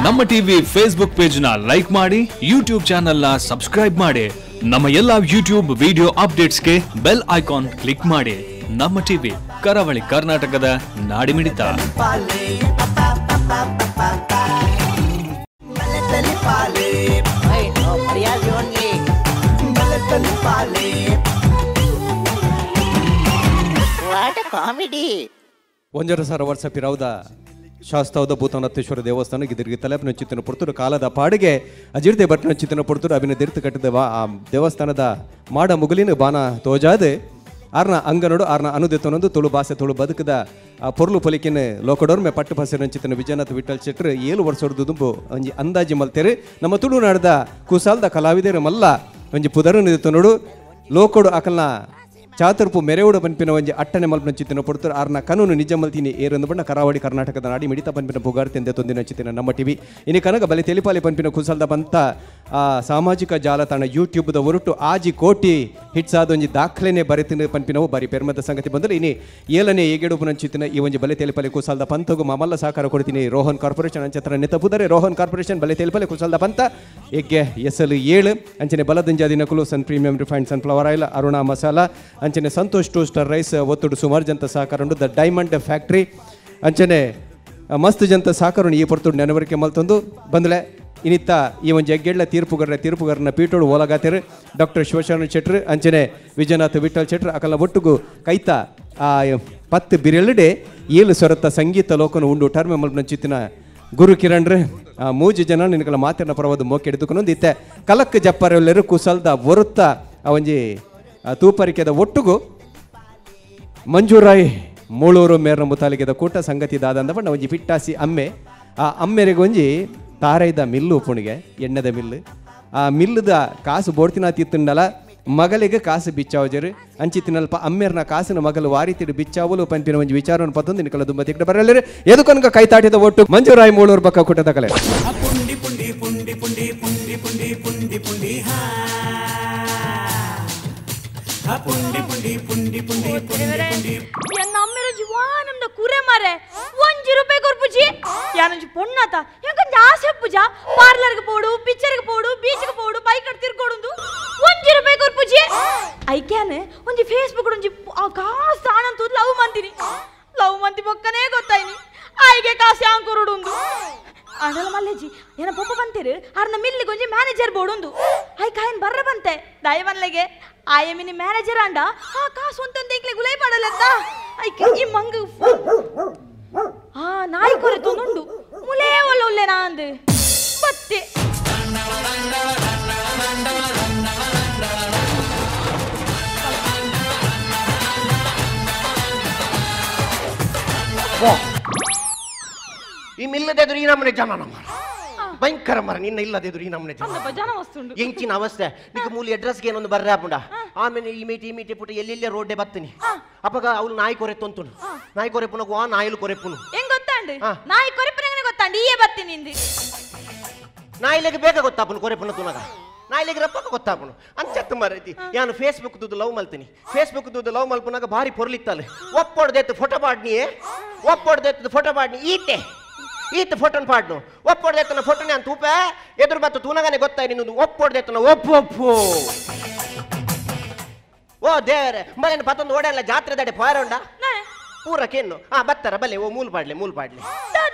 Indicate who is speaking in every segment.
Speaker 1: ನಮ್ಮ TV Facebook page ನ like ಮಾಡಿ, ಯೂಟ್ಯೂಬ್ ಚಾನೆಲ್ ನ ಸಬ್ಸ್ಕ್ರೈಬ್ ಮಾಡಿ, ನಮ್ಮ ಎಲ್ಲಾ ಯೂಟ್ಯೂಬ್ ವಿಡಿಯೋ ಅಪ್ಡೇಟ್ಸ್ಗೆ bell icon click ಮಾಡಿ. ನಮ್ಮ ಟಿವಿ ಕರಾವಳಿ ಕರ್ನಾಟಕದ ನಾಡಿಮಿಡಿತ.
Speaker 2: ಒಂಜರ ಸರ ವರ್ಷ ಪಿರೌದ ಶಾಸ್ತಾವದ ಭೂತನಾಥೇಶ್ವರ ದೇವಸ್ಥಾನ ಗಿದಿರ್ಗಿ ತಲೆಪ್ನ ಚಿತ್ತನ ಪುರ್ತುರು ಕಾಲದ ಪಾಡಿಗೆ ಅಜಿರ್ದೆ ಭಟ್ನ ಚಿತ್ತನ ಪುರ್ತುರು ಅಭಿನ ದಿರ್ತು ಕಟ್ಟಿದ ಆ ದೇವಸ್ಥಾನದ ಮಾಡ ಮುಗುಲಿನ ಬಾನ ತೋಜಾದೆ ಆರ್ನ ಅಂಗನೋಡು ಆರ್ನ ಅನುದಿತನೊಂದು ತುಳು ಭಾಷೆ ತುಳು ಬದುಕದ ಆ ಪೊರ್ಲು ಪೊಲಿಕಿನ ಲೋಕಡೋರ್ಮೆ ಪಟ್ಟು ಭಾಷೆ ರಂಚಿತನ ವಿಜಯನಾಥ ವಿಠಲ್ ಶೆಟ್ರು 7 ವರ್ಷದ ದುಂಬು ಒಂಜಿ ಅಂದಾಜಿ ಮಲ್ತೇರು. ನಮ್ಮ ತುಳುನಾಡದ ಕುಸಾಲ್ದ ಕಲಾವಿದರು ಮಲ್ಲ ಒಂಜಿ ಪುದರನು ಲೋಕೋಡು ಅಕಲ್ನ ಚಾತುರ್ಪು ಮೆರೆವುಡು ಪನ್ಪಿನ ಒಂಜಿ ಅಟ್ಟನೆ ಮಲ್ಪನ ಚಿತ್ತಿನ ಪೊಡ್ತರು ಆರ್ನ ಕನೂನು ನಿಜ ಮಲ್ತೀನಿ ಏರಂದು ಬಣ್ಣ ಕರಾವಳಿ ಕರ್ನಾಟಕದ ನಾಡಿ ಮಿಡಿತ ಪನ್ಪಿನ ಪುಗಾರ್ತೆಂದೆ ತೊಂದಿನ ಚಿತ್ತಿನ ನಮ್ಮ ಟಿವಿ ಇನಿ ಕನಕ ಬಲೆ ತೆಲಿಪಾಲಿ ಪನ್ಪಿನ ಕುಸಲ್ದ ಬಂತ ಆ ಸಾಮಾಜಿಕ ಜಾಲತಾಣ ಯೂಟ್ಯೂಬ್ದ ಹೊರಟು 6 ಕೋಟಿ ಹಿಟ್ಸ್ ಆದ ಒಂಜಿ ದಾಖಲೆನೆ ಬರೆತಿನ ಪನ್ಪಿನವು ಬಾರಿ ಪೆರ್ಮದ ಸಂಗತಿ ಬಂದರೆ ಇನಿ 7ನೇ ಏಗೆಡುಪನ ಚಿತ್ತಿನ ಈ ಒಂಜಿ ಬಲೆ ತೆಲಿಪಾಲಿ ಕುಸಲ್ದ ಪಂತಗು ಮಮಲ್ಲ ಸಹಕಾರ ಕೊಡ್ತೀನಿ ರೋಹನ್ ಕಾರ್ಪೊರೇಷನ್ ಅಂಚತ್ರ ನೆತಪುದರೆ ರೋಹನ್ ಕಾರ್ಪೊರೇಷನ್ ಬಲೆ ತೆಲಿಪಾಲಿ ಕುಸಲ್ದ ಪಂತ ಎಗ್ಗೆ ಎಸಲು 7 ಅಂಚನೆ ಬಲದಂಜಾದಿನಕುಲು Sun premium refined sunflower oil Aruna masala ಅಂಚನೆ ಸಂತೋಷ್ ಟೋಸ್ಟರ್ ರೈಸ್ ಒತ್ತುಡು ಸುಮಾರು ಜಂತ ಸಹಕಾರ ಉಂಡು the diamond factory ಅಂಚನೆ ಮಸ್ತ್ ಜಂತ ಸಹಕಾರ ಈ ಪೊರ್ತುಡು ನೆನವರಿಕೆ ಮಲ್ತೊಂದು ಬಂದಲೆ ಇನ್ನಿತ್ತ ಈ ಒಂಜಿ ಎಗ್ಗೆಡ್ಲ ತೀರ್ಪುಗಾರನ ಪೀಠೋಡು ಓಲಗಾತಿರು ಡಾಕ್ಟರ್ ಶಿವಶರಣ ಶೆಟ್ರು ಅಂಚನೆ ವಿಜಯನಾಥ ವಿಠಲ್ ಶೆಟ್ರು ಅಕಲ ಒಟ್ಟುಗು ಕೈತ ಆ 10 ಬಿರೆಲ್ಡೆ 7 ಸ್ವರತ್ತ ಸಂಗೀತ ಲೋಕನ ಉಂಡು ಟರ್ಮೆ ಮಲ್ಪನ ಚಿತ್ತಿನ ಗುರು ಕಿರಣ್ರೆ ಆ 3 ಜನ ನಿನಕಲ ಮಾತಿನ ಪರವಾದ ಮೋಕೆ ಹಿಡಿದುಕೊಂಡು ಇತ್ತೆ ಕಲಕ್ ಜಪ್ಪರೆಲ್ಲರೂ ಕುಸಲ್ದ ಒರುತ್ತ ಆ ಒಂಜಿ ತೂಪರಿಕೆದ ಒಟ್ಟುಗು ಮಂಜೂರಾಯ್ ಮೂಳೂರು ಮೇರ್ನ ಮುತಾಲಿಕೆದ ಕೂಟ ಸಂಗತಿ ದಾದಂದ ಬಣ್ಣ ಒಂಜಿ ಪಿಟ್ಟಾಸಿ ಅಮ್ಮೆ ಆ ಅಮ್ಮೆರೆಗೊಂಜಿ ತಾರೈದ ಮಿಲ್ಲು ಉಪ್ಪುಣಿಗೆ ಎಣ್ಣೆದ ಮಿಲ್ಲು ಆ ಮಿಲ್ಲುದ ಕಾಸು ಬೋಡ್ತಿನ ತಿತ್ತುಂಡಲ ಮಗಳಿಗೆ ಕಾಸು ಬಿಚ್ಚಾವಜರು ಅಂಚಿತ್ತಿನಲ್ಪ ಅಮ್ಮೇರ್ನ ಕಾಸಿನ ಮಗಲು ವಾರಿತಿಡು ಬಿಚ್ಚಾವಲು ಪಂಪಿನ ಒಂಜಿ ವಿಚಾರವನ್ನು ಪತ್ತೊಂದು ನಿನಕಲ ದುಂಬ ತಿಕ್ಕಡ ಬರಲಿರು ಎದುಕೊನಕ ಕೈ ತಾಟಿದ ಒಟ್ಟು ಮಂಜೂರಾಯ್ ಮೂಳೂರು ಬಕ್ಕ ಕೂಟದ ಕಲೆ.
Speaker 3: ಪುಂಡಿ ಪುಂಡಿ ಪುಂಡಿ ಪುಂಡಿ ಪುಂಡಿ ಪುಂಡಿ ಪುಂಡಿ ಪುಂಡಿ ಪುಂಡಿ ಪುಂಡಿ ಪುಂಡಿ ಪುಂಡಿ ಪುಂಡಿ
Speaker 4: ಎನ್ನ ಜೀವಾನಂದ ಕುರೆ ಮಾರೆ 1 ರೂಪಾಯಿ ಕೊರ್ಪುಜಿ ಯಾನಂಜಿ ಪೊಣ್ಣಾತ ಎಂಕೊಂಜಿ ಆಸೆ ಪೂಜ ಪಾರ್ಲರ್ಗೆ ಪೋಡು ಪಿಕ್ಚರ್ಗೆ ಪೋಡು ಬೀಚ್ಗೆ ಪೋಡು ಬೈಕ್ ತಿರ್ಕೊಡುಂದು 1 ರೂಪಾಯಿ ಕೊರ್ಪುಜಿ ಐಕ್ಯಾನ್ ಒಂಜಿ ಫೇಸ್ಬುಕ್ ಒಂಜಿ ಕಾಸು ಆನಂತ ಲವ್ ಮಂತಿನಿ ಲವ್ ಮಂತಿ ಬೊಕ್ಕನೇ ಗೊತ್ತಾಯ್ನಿ ಆಯ್ಗೆ ಕಾಸು ಯಾಂಗ್ ಕೊರುಡುಂದು ಆಂಡಲ ಮಲ್ಲೇಜಿ ಏನ ಪೊಪ್ಪ ಬಂತೀರು ಆರ್ನ ಮಿಲ್ಲಿಗೆ ಒಂಜಿ ಮ್ಯಾನೇಜರ್ ಬೋಡುಂದು I ಕಾಯನ್ ಬರ್ರ ಬಂತೆ ದಯವನ್ಲೆಗೆ ಆಯ ಮಿನಿ ಮ್ಯಾನೇಜರ್ ಅಂಡ ಆ ಕಾಸು ಒಂತೊಂದು ಎಂಕ್ಲೆ ಗುಲೈ ಪಾಡಲತ್ತ ಐಕೆ ಈ ಮಂಗ ಆ ನಾಯಿ ಕೊರೆ ತೊಂದುಂಡು ಮುಲೇ ಒಲ್ಲ ಒಲ್ಲೆ ನಾಂದು ಬತ್ತೆ
Speaker 5: ಈ ಮಿಲ್ಲದೆದುರು ಈ ನಮ್ಮನೆ ಜನ ನಮ್ಮ ಭಯಂಕರ ಮರ ನಿನ್ನ ಇಲ್ಲದೆದುರು ಈ ನಮ್ಮನೆ
Speaker 4: ಜನ ವಸ್ತುಂಡು
Speaker 5: ಎಂಚಿನ ಅವಸ್ಥೆ ನಿಕ್ಕ ಮೂಲಿ ಅಡ್ರೆಸ್ಗೆ ಏನೊಂದು ಬರ್ರೆ ಹಾಪುಂಡ ಆಮೇಲೆ ಈ ಮೀಟಿ ಈ ಮೀಟಿ ಪುಟ್ಟ ಎಲ್ಲೆಲ್ಲೇ ರೋಡ್ಡೆ ಬತ್ತೀನಿ ಅಪ್ಪಗ ಅವಳು ನಾಯಿ ಕೊರೆ ತೊಂತುನು ನಾಯಿ ಕೊರೆ ಪುನಗು ಆ ನಾಯಿಲು ಕೊರೆ ಪುನು
Speaker 4: ಹೆಂಗ್ ಗೊತ್ತಾಂಡು ನಾಯಿ ಕೊರೆ ಪುನಗನೆ ಗೊತ್ತಾಂಡು ಈಯೇ ಬತ್ತೀನಿ ಇಂದು
Speaker 5: ನಾಯಿಲೆಗೆ ಬೇಗ ಗೊತ್ತಾಪುನು ಕೊರೆ ಪುನ ತುನಗ ನಾಯಿಲೆಗೆ ರಪ್ಪಕ ಗೊತ್ತಾಪುನು ಅಂಚತ್ತು ಮರೈತಿ ಯಾನು ಫೇಸ್ಬುಕ್ ದುದ್ದು ಲವ್ ಮಲ್ತೀನಿ ಫೇಸ್ಬುಕ್ ದುದ್ದು ಲವ್ ಮಲ್ಪುನಾಗ ಭಾರಿ ಪೊರ್ಲಿತ್ತಲ್ಲ ಒಪ್ಪೊಡ್ದೆತ್ತು ಫೋಟೋ ಪಾಡ್ನಿಯೇ ಒಪ್ಪೊಡ್ದೆತ್ತು ಫೋಟೋ ಪಾಡ್ನಿ ಈತೆ ಈತ ಫೋಟೋನ್ ಪಾಡ್ನು ಒಪ್ಪೊಡ್ದೆತ್ತನ ಫೋಟೋನೇ ಅಂತ ತೂಪೆ ಎದುರು ಬತ್ತು ತೂನಗನೆ ಗೊತ್ತಾಯ್ ನಿನ್ನದು ಒಪ್ಪೊಡ್ದೆತ್ತನ ಒಪ್ಪು ಒಪ್ಪು ಓ ದೇವರೇ ಮನೇನು ಪತ್ತೊಂದು ಓಡಲ್ಲ ಜಾತ್ರೆ ದಡೆ ಪೋಯರೋಂಡ ಪೂರಕೇನು ಆ ಬತ್ತಾರ ಬಲೆ ಓ ಮೂಲ್ ಪಾಡ್ಲೆ ಮೂಲ್ ಪಾಡ್ಲೆ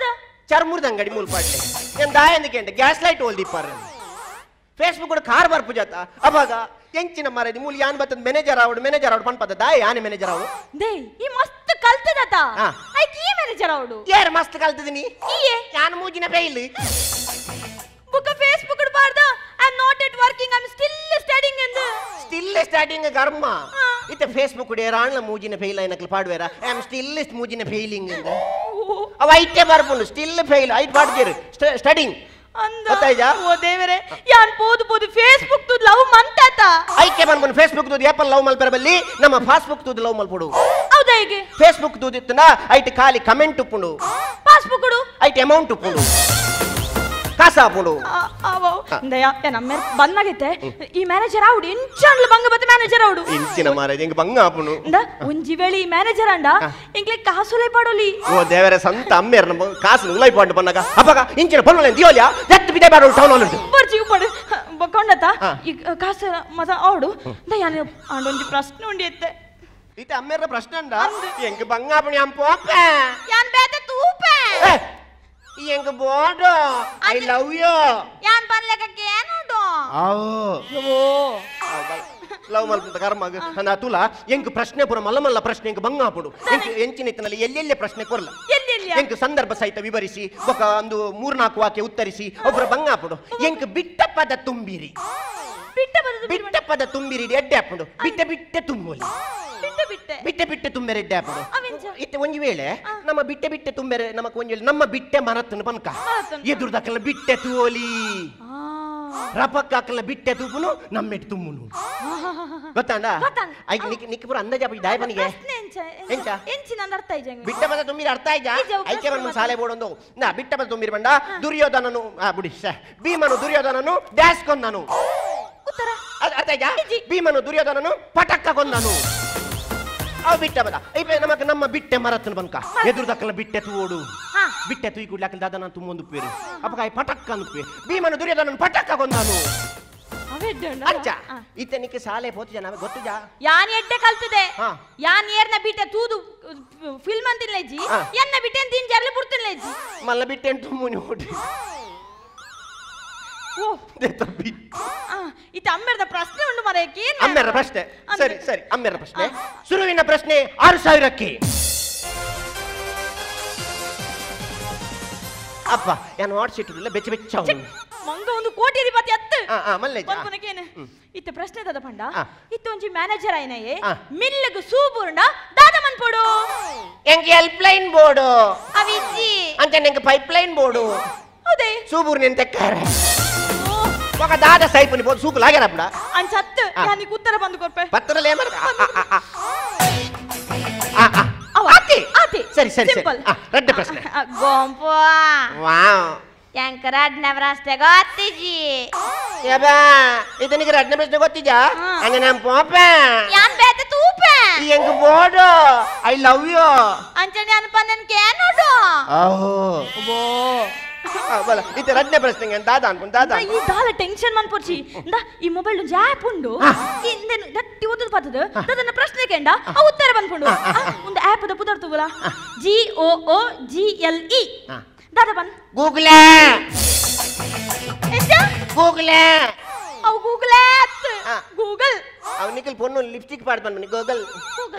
Speaker 5: ಚರ್ಮುರ್ದ ಅಂಗಡಿ ಮೂಲ್ ಪಾಡ್ಲೆ ಏನು ದಾಯಂದಿಕೆ ಗ್ಯಾಸ್ ಲೈಟ್ ಓಲ್ದಿಪ್ಪಾರ ಫೇಸ್ಬುಕ್ ಕೂಡ ಕಾರ್ ಬರ್ಪು ಜಾತ ಅವಾಗ ಎಂಚಿನ ಮಾರದಿ ಮೂಲಿ ಯಾನ್ ಬತ್ತದ manager ಆವಡು manager ಆವಡು ಪನ್ಪದ ದಾಯ Yane manager ಆವಡು
Speaker 4: they ಈ ಮಸ್ತ್ ಕಲ್ತದತ ಐಕ್ ಈ ಮ್ಯಾನೇಜರ್ ಆವಡು
Speaker 5: ಯಾರು ಮಸ್ತ್ ಕಲ್ತದಿನಿ
Speaker 4: ಈಯೇ
Speaker 5: ಯಾನ್ ಮೂಜಿನ ಫೇಲ್
Speaker 4: ಬುಕ್ಕ Facebook ಬಾರ್ದ I am not at working I am still studying ಎಂದು
Speaker 5: ಸ್ಟಿಲ್ ಸ್ಟಾರ್ಟಿಂಗ್ ಕರ್ಮ ಇತ್ತೆ ಫೇಸ್ಬುಕ್ ಡೇರಾಣ್ಲ ಮೂಜಿನ ಫೇಲ್ ಐನಕ್ಲ ಪಾಡ್ವೇರ I am still ಮೂಜಿನ failing ಎಂದು ಅವ ಐತೆ ಬರ್ಪುಂಡು ಸ್ಟಿಲ್ ಫೇಲ್ ಐಟ್ ಪಾಡ್ತೀರು ಸ್ಟಡಿಂಗ್
Speaker 4: ಓ ದೇವರೇ ಯಾನ್ ಪೋದು ಪೋದು ಫೇಸ್ಬುಕ್ ತುದ್ ಲವ್ ಮಂತಾತ
Speaker 5: ಐಕೆ ಬಂದ್ಬನ್ ಫೇಸ್ಬುಕ್ ತುದ್ ಏಪಲ್ ಲವ್ ಮಲ್ಪರ ಬಲ್ಲಿ ನಮ್ಮ ಫಾಸ್ಬುಕ್ ತುದ್ ಲವ್ ಮಲ್ಪಡು
Speaker 4: ಹೌದಾ ಹೀಗೆ
Speaker 5: ಫೇಸ್ಬುಕ್ ತುದ್ ಇತ್ತನ ಐಟ್ ಖಾಲಿ ಕಮೆಂಟ್ ಉಪ್ಪುಂಡು
Speaker 4: ಪಾಸ್ಬುಕ್ ಐಟ್
Speaker 5: ಅಮೌಂಟ್ ಉಪ್ಪುಂಡು ಕಾಸಾಪುಂಡು
Speaker 4: ದಯಾ ನಮ್ಮ ಬಂದಾಗೈತೆ ಈ ಮ್ಯಾನೇಜರ್ ಆವುಡು ಇಂಚಾಂಡ್ಲ ಬಂಗ ಬತ್ತ ಮ್ಯಾನೇಜರ್ ಆವುಡು
Speaker 5: ಇಂಚಿನ ಮಾರಾಯ ಎಂಕ್ ಬಂಗ ಆಪುಂಡು
Speaker 4: ಇಂದ ಒಂಜಿ ವೇಳೆ ಈ ಮ್ಯಾನೇಜರ್ ಅಂಡ ಎಂಕ್ಲೆ ಕಾಸುಲೈ ಪಾಡೋಲಿ
Speaker 5: ಓ ದೇವರ ಸಂತ ಅಮ್ಮೇರ್ ನಮ್ಮ ಕಾಸು ಉಲೈ ಪಾಂಡು ಬನ್ನಗ ಅಪಗ ಇಂಚಿನ ಪೊನ್ನುಲೆ ದಿಯೋಲಿಯಾ ದೆತ್ತು ಬಿದೆ ಬಾಡೋಡು ಟೌನ್ ಹಾಲ್
Speaker 4: ಬರ್ಜಿ ಉಪ್ಪಡು ಬಕೊಂಡತ ಈ ಕಾಸು ಮತ ಆವುಡು ದಯಾನ ಆಂಡೊಂಜಿ ಪ್ರಶ್ನೆ ಉಂಡಿಯತ್ತೆ
Speaker 5: ಇತ ಅಮ್ಮೇರ ಪ್ರಶ್ನೆ ಅಂಡ ಎಂಕ್ ಬಂಗಾಪಣಿ ಅಂ ಪೋಪೆ
Speaker 4: ಯಾನ್ ಬೇತೆ ತೂಪೆ
Speaker 5: ಎಂಕ್ ಬೋಡು I love you
Speaker 4: ಯಾನ್ ಪನ್ಲೆಕಕ್ಕೆ ಏನುಂಡು
Speaker 5: ಆವೋ ಲವ್ ಮಲ್ಪಂತ ಕರ್ಮಗ್ ಅಂದ ತುಲ ಎಂಕ್ ಪ್ರಶ್ನೆ ಪೂರ ಮಲ್ಲ ಮಲ್ಲ ಪ್ರಶ್ನೆ ಎಂಕ್ ಬಂಗಾಪುಡು ಎಂಕ್ ಎಂಚಿನ ಇತ್ತನಲ್ಲಿ ಎಲ್ಲೆಲ್ಲೆ ಪ್ರಶ್ನೆ ಕೊರ್ಲ ಎಂಕ್ ಸಂದರ್ಭ ಸಹಿತ ವಿವರಿಸಿ ಬೊಕ ಒಂದು 3-4 ವಾಕ್ಯ ಉತ್ತರಿಸಿ ಒಬ್ಬರ ಬಂಗಾಪುಡು ಎಂಕ್ ಬಿಟ್ಟ ಪದ ತುಂಬಿರಿ ಬಿಟ್ಟ ಪದ ತುಂಬಿರಿ ಎಡ್ಡೆ ಹಾಪುಂಡು ಬಿಟ್ಟ ಬಿಟ್ಟೆ ತುಂಬೋಲಿ ಬಿಟ್ಟೆ ಬಿಟ್ಟೆ ತುಂಬೆರೆ ಎಡ್ಡೆ ಹಾಪುಂಡು ಇತ್ತೆ ಒಂಜಿ ವೇಳೆ ನಮ್ಮ ಬಿಟ್ಟೆ ಬಿಟ್ಟೆ ತುಂಬೆರೆ ನಮಕ್ ಒಂಜಿ ವೇಳೆ ನಮ್ಮ ಬಿಟ್ಟೆ ಮರತ್ತನ ಪನ್ಕ ಎದುರ್ದಕ್ಕಲ್ಲ ಬಿಟ್ಟೆ ತೂಲಿ ರಪಕ್ಕಾಕಲ್ಲ ಬಿಟ್ಟೆ ತೂಪುನು ನಮ್ಮೆಟ್ಟು ತುಮ್ಮುನು ಗೊತ್ತಾಂಡ ಐಕ್ ನಿಕ್ ನಿಕ್ ಪೂರ ಅಂದಾಜ ದಾಯ ಬನಿಗೆ ಎಂಚ ಬಿಟ್ಟ ಪದ ತುಂಬಿರಿ ಅರ್ಥ ಆಯ್ತಾ ಐಕೆ ಬಂದು ಸಾಲೆ ಬೋಡೊಂದು ನಾ ಬಿಟ್ಟ ಪದ ತುಂಬಿರಿ ಬಂಡ ದುರ್ಯೋಧನನು ಆ ಬುಡಿ ಭೀಮನು ದುರ್ಯೋಧನನು ಡ್ಯಾಶ್ ಕೊಂದನು ಅರ್ಥ ಆಯ್ತಾ ಭೀಮನು ದುರ್ಯೋಧನನು ಪಟಕ್ಕ ಕೊಂದನು ಅವು ಬಿಟ್ಟ ಪದ ಇಪ್ಪ ನಮಕ್ ನಮ್ಮ ಬಿಟ್ಟೆ ಮರತ್ತನ ಬಂಕ ಎದುರುದಕ್ಕಲ್ಲ ಬಿಟ್ಟೆ ತೂಡು ಬಿಟ್ಟೆ ತೂಯಿ ಕೂಡ್ಲಾಕಲ್ಲ ದಾದ ನಾನು ತುಂಬೊಂದು ಪೇರು ಅಪ್ಪಕಾಯಿ ಪಟಕ್ಕ ಅನ್ಪೆ ಭೀಮನು ದುರ್ಯೋಧನನು ಪಟಕ್ಕ ಕೊಂದನು ಅಂಚ ಇತ್ತನಿಕ್ಕೆ ಸಾಲೆ ಪೋತು ಜನ ಗೊತ್ತುಜಾ
Speaker 4: ಯಾನ್ ಎಡ್ಡೆ ಕಲ್ತದೆ ಯಾನ್ ಏರ್ನ ಬಿಟ್ಟೆ ತೂದು ಫಿಲ್ಮ್ ಅಂತಿನ್ಲೇಜಿ ಎನ್ನ ಬಿಟ್ಟೆ ಅಂತ ಇಂಜರ್ಲಿ ಬುಡ್ತಿನ್ಲೇಜಿ
Speaker 5: ಮಲ್ಲ ಬಿಟ್ಟೆ ತುಮ್ಮುನಿ ಓಡಿ
Speaker 4: ಇತ್ತ ಅಮ್ಮೆರದ ಪ್ರಶ್ನೆ ಉಂಡು ಮರಕ್ಕೆ
Speaker 5: ಅಮ್ಮೆರ ಪ್ರಶ್ನೆ ಸರಿ ಸರಿ ಅಮ್ಮೆರ ಪ್ರಶ್ನೆ ಸುರುವಿನ ಪ್ರಶ್ನೆ 6000ಕ್ಕೆ ಅಪ್ಪ ನಾನು ವಾಟ್ಸಿಟ್ಟಿಲ್ಲ ಬೆಚ್ಚ ಬೆಚ್ಚ
Speaker 4: ಮಂಗ ಒಂದು ಕೋಟಿ ರೂಪಾಯಿ ಅತ್ತು
Speaker 5: ಮಲ್ಲೇಜ
Speaker 4: ಇತ್ತ ಪ್ರಶ್ನೆ ದಾದ ಪಂಡ ಇತ್ತ ಒಂಜಿ ಮ್ಯಾನೇಜರ್ ಆಯ್ನಯೇ ಮಿಲ್ಲಗ್ ಸೂಬುರ್ಣ ದಾದ ಮನ್ಪೊಡು
Speaker 5: ಎಂಕ್ help line board
Speaker 4: ಅವಿಜ್ಜಿ
Speaker 5: ಅಂಚ ಎಂಕ್ pipe line board
Speaker 4: ಹೌದೇ
Speaker 5: ಸೂಬುರ್ನೆನ್ ತೆಕ್ಕಾರ ఒక దాద సైపుని పోదు సూకు లాగారప్పుడ
Speaker 4: అంచత్ యానికి ఉత్తర ಬಂದು ಕೊರ್ಪೆ
Speaker 5: పత్తరలే మర ಆತಿ
Speaker 4: ಆತಿ
Speaker 5: ಸರಿ ಸರಿ ಸರಿ ರಡ್ಡ ಪ್ರಶ್ನೆ
Speaker 4: ಗೊಂಪು
Speaker 5: ವಾವ್
Speaker 4: ಎಂಕ ರಡ್ನ ಪ್ರಶ್ನೆ ಗೊತ್ತಿಜಿ
Speaker 5: ಯಬಾ ಇದನಿಗೆ ರಡ್ನ ಪ್ರಶ್ನೆ ಗೊತ್ತಿಜಾ ಅಂಗ ನಾನು ಪೋಪೆ
Speaker 4: ಯಾನ್ ಬೇತೆ ತೂಪೆ
Speaker 5: ಎಂಕ board I love you
Speaker 4: ಅಂಚನೆ ಅನ್ಪನನ್ಕೆ ನೋಡು
Speaker 5: ಆಹೋ
Speaker 4: ಬೋ
Speaker 5: ಬಲ ಇತ್ತೆ ರಡ್ನೆ ಪ್ರಶ್ನೆ ದಾದ ಅನ್ಕೊಂಡು ದಾದ
Speaker 4: ಈ ದಾಲ ಟೆನ್ಷನ್ ಮನ್ಪೊರ್ಚಿ ಇಂದ ಈ ಮೊಬೈಲ್ ಒಂಜಿ ಆ್ಯಪ್ ಉಂಡು ಇಂದೆನು ದಟ್ಟಿ ಓದದು ಪತ್ತದು ದಾದನ ಪ್ರಶ್ನೆ ಕೇಂಡ ಆ ಉತ್ತರ ಬಂದ್ಕೊಂಡು ಒಂದು ಆ್ಯಪ್ the ಪುದರ್ ತೂವಲ GOOGLE ದಾದ ಬನ್
Speaker 5: ಗೂಗಲ್
Speaker 4: ಎಂತ
Speaker 5: ಗೂಗಲ್
Speaker 4: ಅವು ಗೂಗಲ್ ಆತ್ ಗೂಗಲ್
Speaker 5: ಅವು ನಿಖಲ್ ಪೊನ್ನು ಲಿಪ್ಸ್ಟಿಕ್ ಪಾಡ್ ಬಂದ್ಮನಿ ಗೂಗಲ್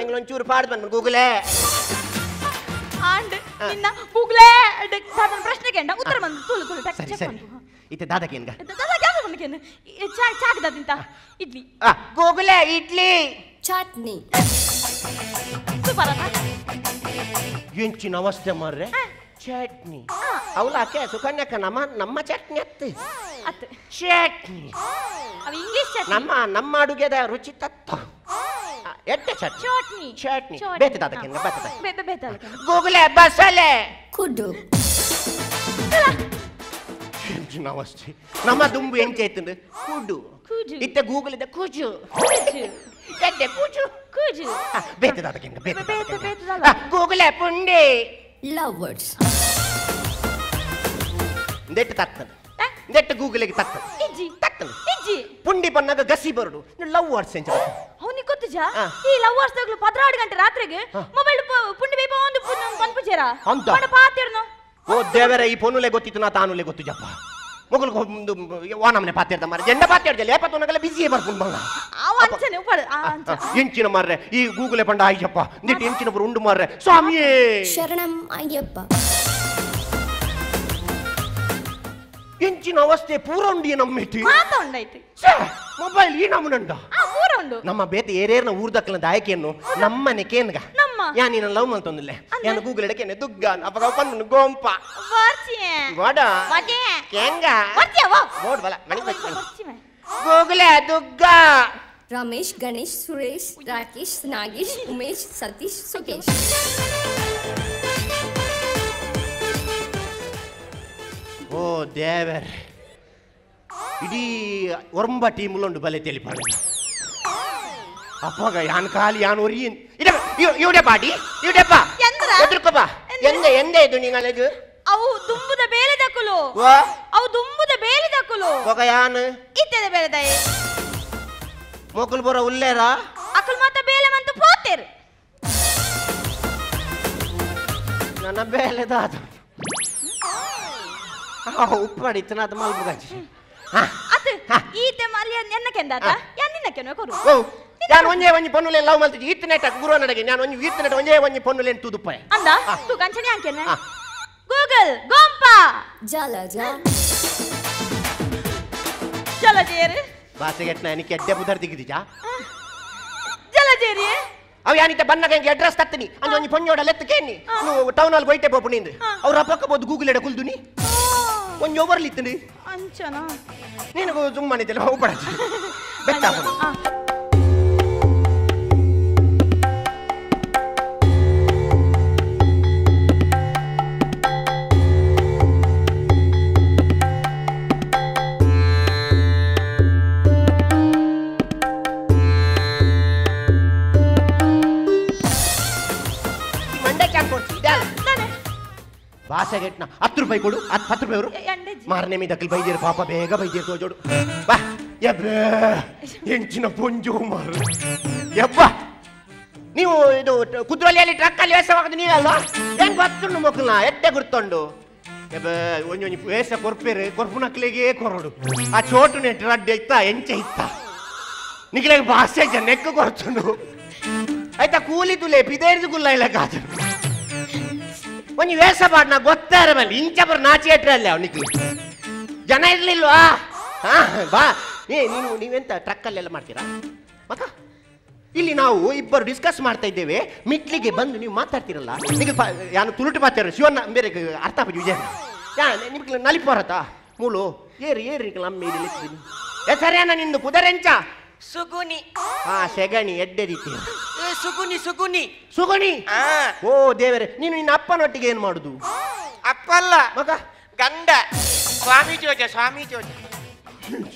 Speaker 5: ಎಂಗ್ಲ ಒಂಚೂರು ಪಾಡ್ ಬಂದ್ಮನಿ ಗೂಗಲ್
Speaker 4: ಆಂಡ್ ನಿನ್ನ ಗೂಗಲ್ ದಾದನ ಪ್ರಶ್ನೆ ಕೇಂಡ ಉತ್ತರ ಬಂದು ತುಳು ತುಳು ಟಕ್
Speaker 5: ಸರಿ ಸರಿ ಇತ್ತೆ ದಾದಕೇನ್ಗ
Speaker 4: ದಾದ ಯಾವ ಬಂದಕೇನು ಚಾ ಚಾಕ್ ದಾದಿಂತ ಇಡ್ಲಿ
Speaker 5: ಗೂಗಲ್ ಇಡ್ಲಿ
Speaker 6: ಚಟ್ನಿ
Speaker 4: ಸೂಪರ್ ಅಲ್ಲ
Speaker 5: ಎಂಚಿನ ಅವಸ್ಥೆ ಮಾರ್ರೆ ಚಟ್ನಿ ಅವಳ ಆಕೆ ಸುಕನ್ಯಕ ನಮ್ಮ ನಮ್ಮ ಚಟ್ನಿ ಅತ್ತೆ
Speaker 4: ಅತ್ತೆ
Speaker 5: ಚಟ್ನಿ
Speaker 4: ಅವ ಇಂಗ್ಲಿಷ್ ಚಟ್ನಿ
Speaker 5: ನಮ್ಮ ನಮ್ಮ ಅಡುಗೆದ ರುಚಿ ತತ್ತ ಎಡ್ಡೆ ಚಟ್ನಿ
Speaker 4: ಚಟ್ನಿ
Speaker 5: ಚಟ್ನಿ ಬೇತೆ ದಾದಕೇನ್ಗ ಬೇತೆ
Speaker 4: ಬೇತೆ ಬೇತೆ ದಾದಕೇನ್ಗ
Speaker 5: ಗೂಗಲ್ ಬಸಲೆ
Speaker 6: ಕುಡು
Speaker 5: ಎಂಚಿನ ಅವಸ್ಥೆ ನಮ್ಮ ದುಂಬು ಎಂಚ ಐತಂದು ಕುಡು ಇತ್ತೆ ಗೂಗಲ್ ಇದ್ದ ಕುಜು ಎಡ್ಡೆ ಕುಜು
Speaker 4: ಕುಜು
Speaker 5: ಬೇತೆ ದಾದಕೇನ್ಗ ಬೇತೆ
Speaker 4: ಬೇತೆ ಬೇತೆ ದಾದ
Speaker 5: ಗೂಗಲ್ ಪುಂಡಿ
Speaker 6: ಲವರ್ಸ್
Speaker 5: ನೆಟ್ ತತ್ತನ ನೆಟ್ ಗೂಗಲ್ಗೆ ತತ್ತನ
Speaker 4: ಇಜ್ಜಿ
Speaker 5: ತತ್ತನ
Speaker 4: ಇಜ್ಜಿ
Speaker 5: ಪುಂಡಿ ಪನ್ನಾಗ ಗಸಿ ಬರುಡು ಲವ್ ವರ್ಡ್ಸ್ ಎಂಚ
Speaker 4: ಅವನಿಗೆ ಗೊತ್ತಿಜಾ ಈ ಲವ್ ವರ್ಡ್ಸ್ ದಗ್ಲು 12 ಗಂಟೆ ರಾತ್ರಿಗೆ ಮೊಬೈಲ್ ಪುಂಡಿ ಬೇಪ ಒಂದು ಪನ್ಪುಜೇರ
Speaker 5: ಅಂತ
Speaker 4: ಪಂಡ ಪಾತಿರ್ನು
Speaker 5: ಓ ದೇವರೇ ಈ ಫೋನುಲೆ ಗೊತ್ತಿತ್ತು ನಾ ತಾನುಲೆ ಗೊತ್ತು ಜಪ್ಪ ಮೊಗಲ್ ವಾನಮನೆ ಪಾತಿರ್ದ ಮಾರ್ರೆ ಜೆಂಡ ಪಾತಿರ್ಜಲ್ಲ ಏಪತ್ತೊನಗಲ್ಲ ಬಿಸಿಯೇ ಬರ್ಪುಂಡು ಬಂಗ
Speaker 4: ಅವ ಅಂಚನೆ ಉಪಡ ಅಂಚ
Speaker 5: ಎಂಚಿನ ಮಾರ್ರೆ ಈ ಗೂಗಲ್ ಪಂಡ ಆಯ್ಯಪ್ಪ ನೆಟ್ ಎಂಚಿನ ಪುರ ಉಂಡು ಮಾರ್ರೆ ಸ್ವಾಮಿಯೇ
Speaker 6: ಶರಣಂ ಅಯ್ಯಪ್ಪ
Speaker 5: ಎಂಚಿನ ಅವಸ್ಥೆ ಪೂರ ಉಂಡಿ ನಮ್ಮೆಟ್ಟಿ
Speaker 4: ಮಾತ ಉಂಡೈತಿ
Speaker 5: ಮೊಬೈಲ್ ಈ ನಮ್ಮನಂಡ
Speaker 4: ಆ ಪೂರ ಉಂಡು
Speaker 5: ನಮ್ಮ ಬೇತೆ ಏರೇರ್ನ ಊರ್ದಕ್ಕಲ ದಾಯಕಿಯನ್ನು ನಮ್ಮನೆ ಕೇನ್ಗ
Speaker 4: ನಮ್ಮ
Speaker 5: ಯಾ ನೀನು ಲವ್ ಮಲ್ತೊಂದಿಲ್ಲ ಯಾನು ಗೂಗಲ್ ಎಡಕೇನೆ ದುಗ್ಗ ಅಪ್ಪಗ ಪನ್ನು ಗೋಂಪ
Speaker 4: ವರ್ಚಿ
Speaker 5: ಗೋಡ
Speaker 4: ವಡೆ
Speaker 5: ಕೇಂಗ
Speaker 4: ವರ್ಚಿ ವಾ
Speaker 5: ಗೋಡ್ ಬಲ ಮಣಿ
Speaker 4: ವರ್ಚಿ
Speaker 5: ಗೂಗಲ್ ದುಗ್ಗ
Speaker 6: ರಮೇಶ್ ಗಣೇಶ್ ಸುರೇಶ್ ರಾಕೇಶ್ ನಾಗೇಶ್ ಉಮೇಶ್ ಸತೀಶ್ ಸುಕೇಶ್
Speaker 5: ಓ ದೇವರ್ ಇಡೀ ಒರಂಬ ಟೀಮ್ ಉಂಡು ಬಲೆ ತೆಲಿಪಾಡ ಅಪ್ಪಗ ಯಾನ್ ಖಾಲಿ ಯಾನ್ ಒರಿಯನ್ ಇವ್ಡೆ ಪಾಟಿ ಇವ್ಡೆಪ್ಪ ಎದುರ್ಕೊಪ್ಪ ಎಂದೆ ಎಂದೆ ಇದು ನಿಂಗಲೆಗು
Speaker 4: ಅವು ದುಂಬುದ ಬೇಲೆ ದಕ್ಕುಲು ಅವು ದುಂಬುದ ಬೇಲೆ ದಕ್ಕುಲು
Speaker 5: ಒಗ ಯಾನ್
Speaker 4: ಇತ್ತೆದ ಬೇಲೆ ದೈ
Speaker 5: ಮೋಕುಲ್ ಬೊರ ಉಲ್ಲೇರಾ
Speaker 4: ಅಕುಲ್ ಮಾತ ಬೇಲೆ ಮಂತು ಪೋತೇರು
Speaker 5: ನನ್ನ ಬೇಲೆ ದಾದ ಉಪ್ಪಾಡಿ ಇತ್ತನಾದ ಮಲ್ಬುಗಾಜಿ
Speaker 4: ಅತ್ ಈತೆ ಮಲ್ಯ ಎನ್ನ ಕೆಂದಾತ ಯಾನ್ ನಿನ್ನ ಕೆನೋ ಕೊರು
Speaker 5: ನಾನು ಒಂಜೇ ಒಂಜಿ ಪೊನ್ನುಲೆ ಲವ್ ಮಲ್ತಿಜಿ ಈತ್ ನೆಟ ಗುರು ನಡಗೆ ನಾನು ಒಂಜಿ ಈತ್ ನೆಟ ಒಂಜೇ ಒಂಜಿ ಪೊನ್ನುಲೆ ತೂದುಪ್ಪಾಯ
Speaker 4: ಅಂದ ತೂ ಕಂಚನೆ ಅಂಕೆನೆ ಗೂಗಲ್ ಗೊಂಪ
Speaker 6: ಜಲಜ
Speaker 4: ಜಲಜೇರಿ
Speaker 5: ಬಾಸೆಗೆಟ್ನ എനിക്ക് ಎಡ್ಡೆ ಬುದರ್ ದಿಗಿದಿಜಾ
Speaker 4: ಜಲಜೇರಿ
Speaker 5: ಅವ ಯಾನಿತ ಬನ್ನಗ ಎಂಗೆ ಅಡ್ರೆಸ್ ತತ್ತನಿ ಅಂಜ ಒಂಜಿ ಪೊಂಜೋಡ ಲೆತ್ತು ಕೇನಿ ನೀವು ಟೌನ್ ಅಲ್ಲಿ ಹೋಯ್ತೆ ಪೋಪು ನಿಂದು ಅವ್ರ ಅಪ್ಪಕ್ಕ ಬೋದು ಗೂಗಲ್ ಎಡ ಕುಲ್ದುನಿ ಒಂಜಿ ಓವರ್ಲಿ ಇತ್ತು
Speaker 4: ಅಂಚನಾ
Speaker 5: ನೀನು ಸುಮ್ಮನೆ ಇದೆಲ್ಲ ಹೋಗ್ಬೇಡ ಬೆಟ್ಟ ಬಾಸೆಗೆಟ್ನ 10 ರೂಪಾಯಿ ಕೊಡು 10 ರೂಪಾಯಿ ಅವರು ಮಾರನೇ ಮೀ ದಕ್ಕಲ್ ಬೈದಿರು ಪಾಪ ಬೇಗ ಬೈದಿರು ತೋಜೋಡು ಬಾ ಎಬ್ಬೆ ಎಂಚಿನ ಪೊಂಜು ಮಾರು ಯಬ್ಬ ನೀವು ಇದು ಕುದ್ರೋಲಿಯಲ್ಲಿ ಟ್ರಕ್ಕಲ್ಲಿ ವೇಷವಾಗದು ನೀವಲ್ವಾ ಹೆಂಗೆ ಗೊತ್ತುಂಡು ಮಕ್ಕಳನ್ನ ಎಡ್ಡೆ ಗುರ್ತೊಂಡು ಎಬ್ಬೆ ಒಂಜಿ ಒಂಜಿ ವೇಷ ಕೊರ್ಪೇರು ಕೊರ್ಪುನಕ್ಲಿಗೆ ಕೊರಡು ಆ ಚೋಟು ನೆಟ್ಟು ರಡ್ಡೆ ಇತ್ತ ಎಂಚೆ ಇತ್ತ ನಿಖಿಲಾಗ ಭಾಷೆ ಜನ ನೆಕ್ಕು ಕೊರ್ತುಂಡು ಆಯ್ತಾ ಕೂಲಿ ತುಲೆ ಪಿದೇರ್ದು ಗುಲ್ಲ ಇಲ್ಲ ಕಾದು ಒಂಜಿ ವೇಷ ಪಾಡ್ನ ಗೊತ್ತಾರ ಮೇಲೆ ಇಂಚ ಬರ ನಾಚಿ ಅಲ್ಲ ಅವನಿಗೆ ಜನ ಇರ್ಲಿಲ್ವಾ ಹಾ ಬಾ ಏ ನೀನು ನೀವೆಂತ ಟ್ರಕ್ಕಲ್ಲೆಲ್ಲ ಮಾಡ್ತೀರಾ ಮಕ್ಕ ಇಲ್ಲಿ ನಾವು ಇಬ್ಬರು ಡಿಸ್ಕಸ್ ಮಾಡ್ತಾ ಇದ್ದೇವೆ ಮಿಟ್ಲಿಗೆ ಬಂದು ನೀವು ಮಾತಾಡ್ತೀರಲ್ಲ ನಿಮಗೆ ಯಾನು ತುಳುಟು ಮಾತಾಡೋ ಶಿವಣ್ಣ ಬೇರೆ ಅರ್ಥ ಆಪುಜಿ ವಿಜಯ ಯಾ ನಿಮ್ಗೆ ನಲಿಪು ಬರತ್ತಾ ಮೂಲು ಏರಿ ಏರಿ ನಮ್ಮ ಇಲ್ಲಿ ಹೆಸರೇನ ನಿಂದು ಕುದರೆಂಚ
Speaker 7: ಸುಗುನಿ
Speaker 5: ಹಾ ಸೆಗಣಿ ಎಡ್ಡೆ ರೀತಿ
Speaker 7: ಸುಗುನಿ ಸುಗುನಿ
Speaker 5: ಸುಗುಣಿ ಓ ದೇವರೇ ನೀನು ನಿನ್ನ ಅಪ್ಪನೊಟ್ಟಿಗೆ ಏನ್ ಮಾಡುದು
Speaker 7: ಅಪ್ಪಲ್ಲ
Speaker 5: ಮಗ
Speaker 7: ಗಂಡ ಸ್ವಾಮಿ ಜೋಜ ಸ್ವಾಮಿ ಜೋಜ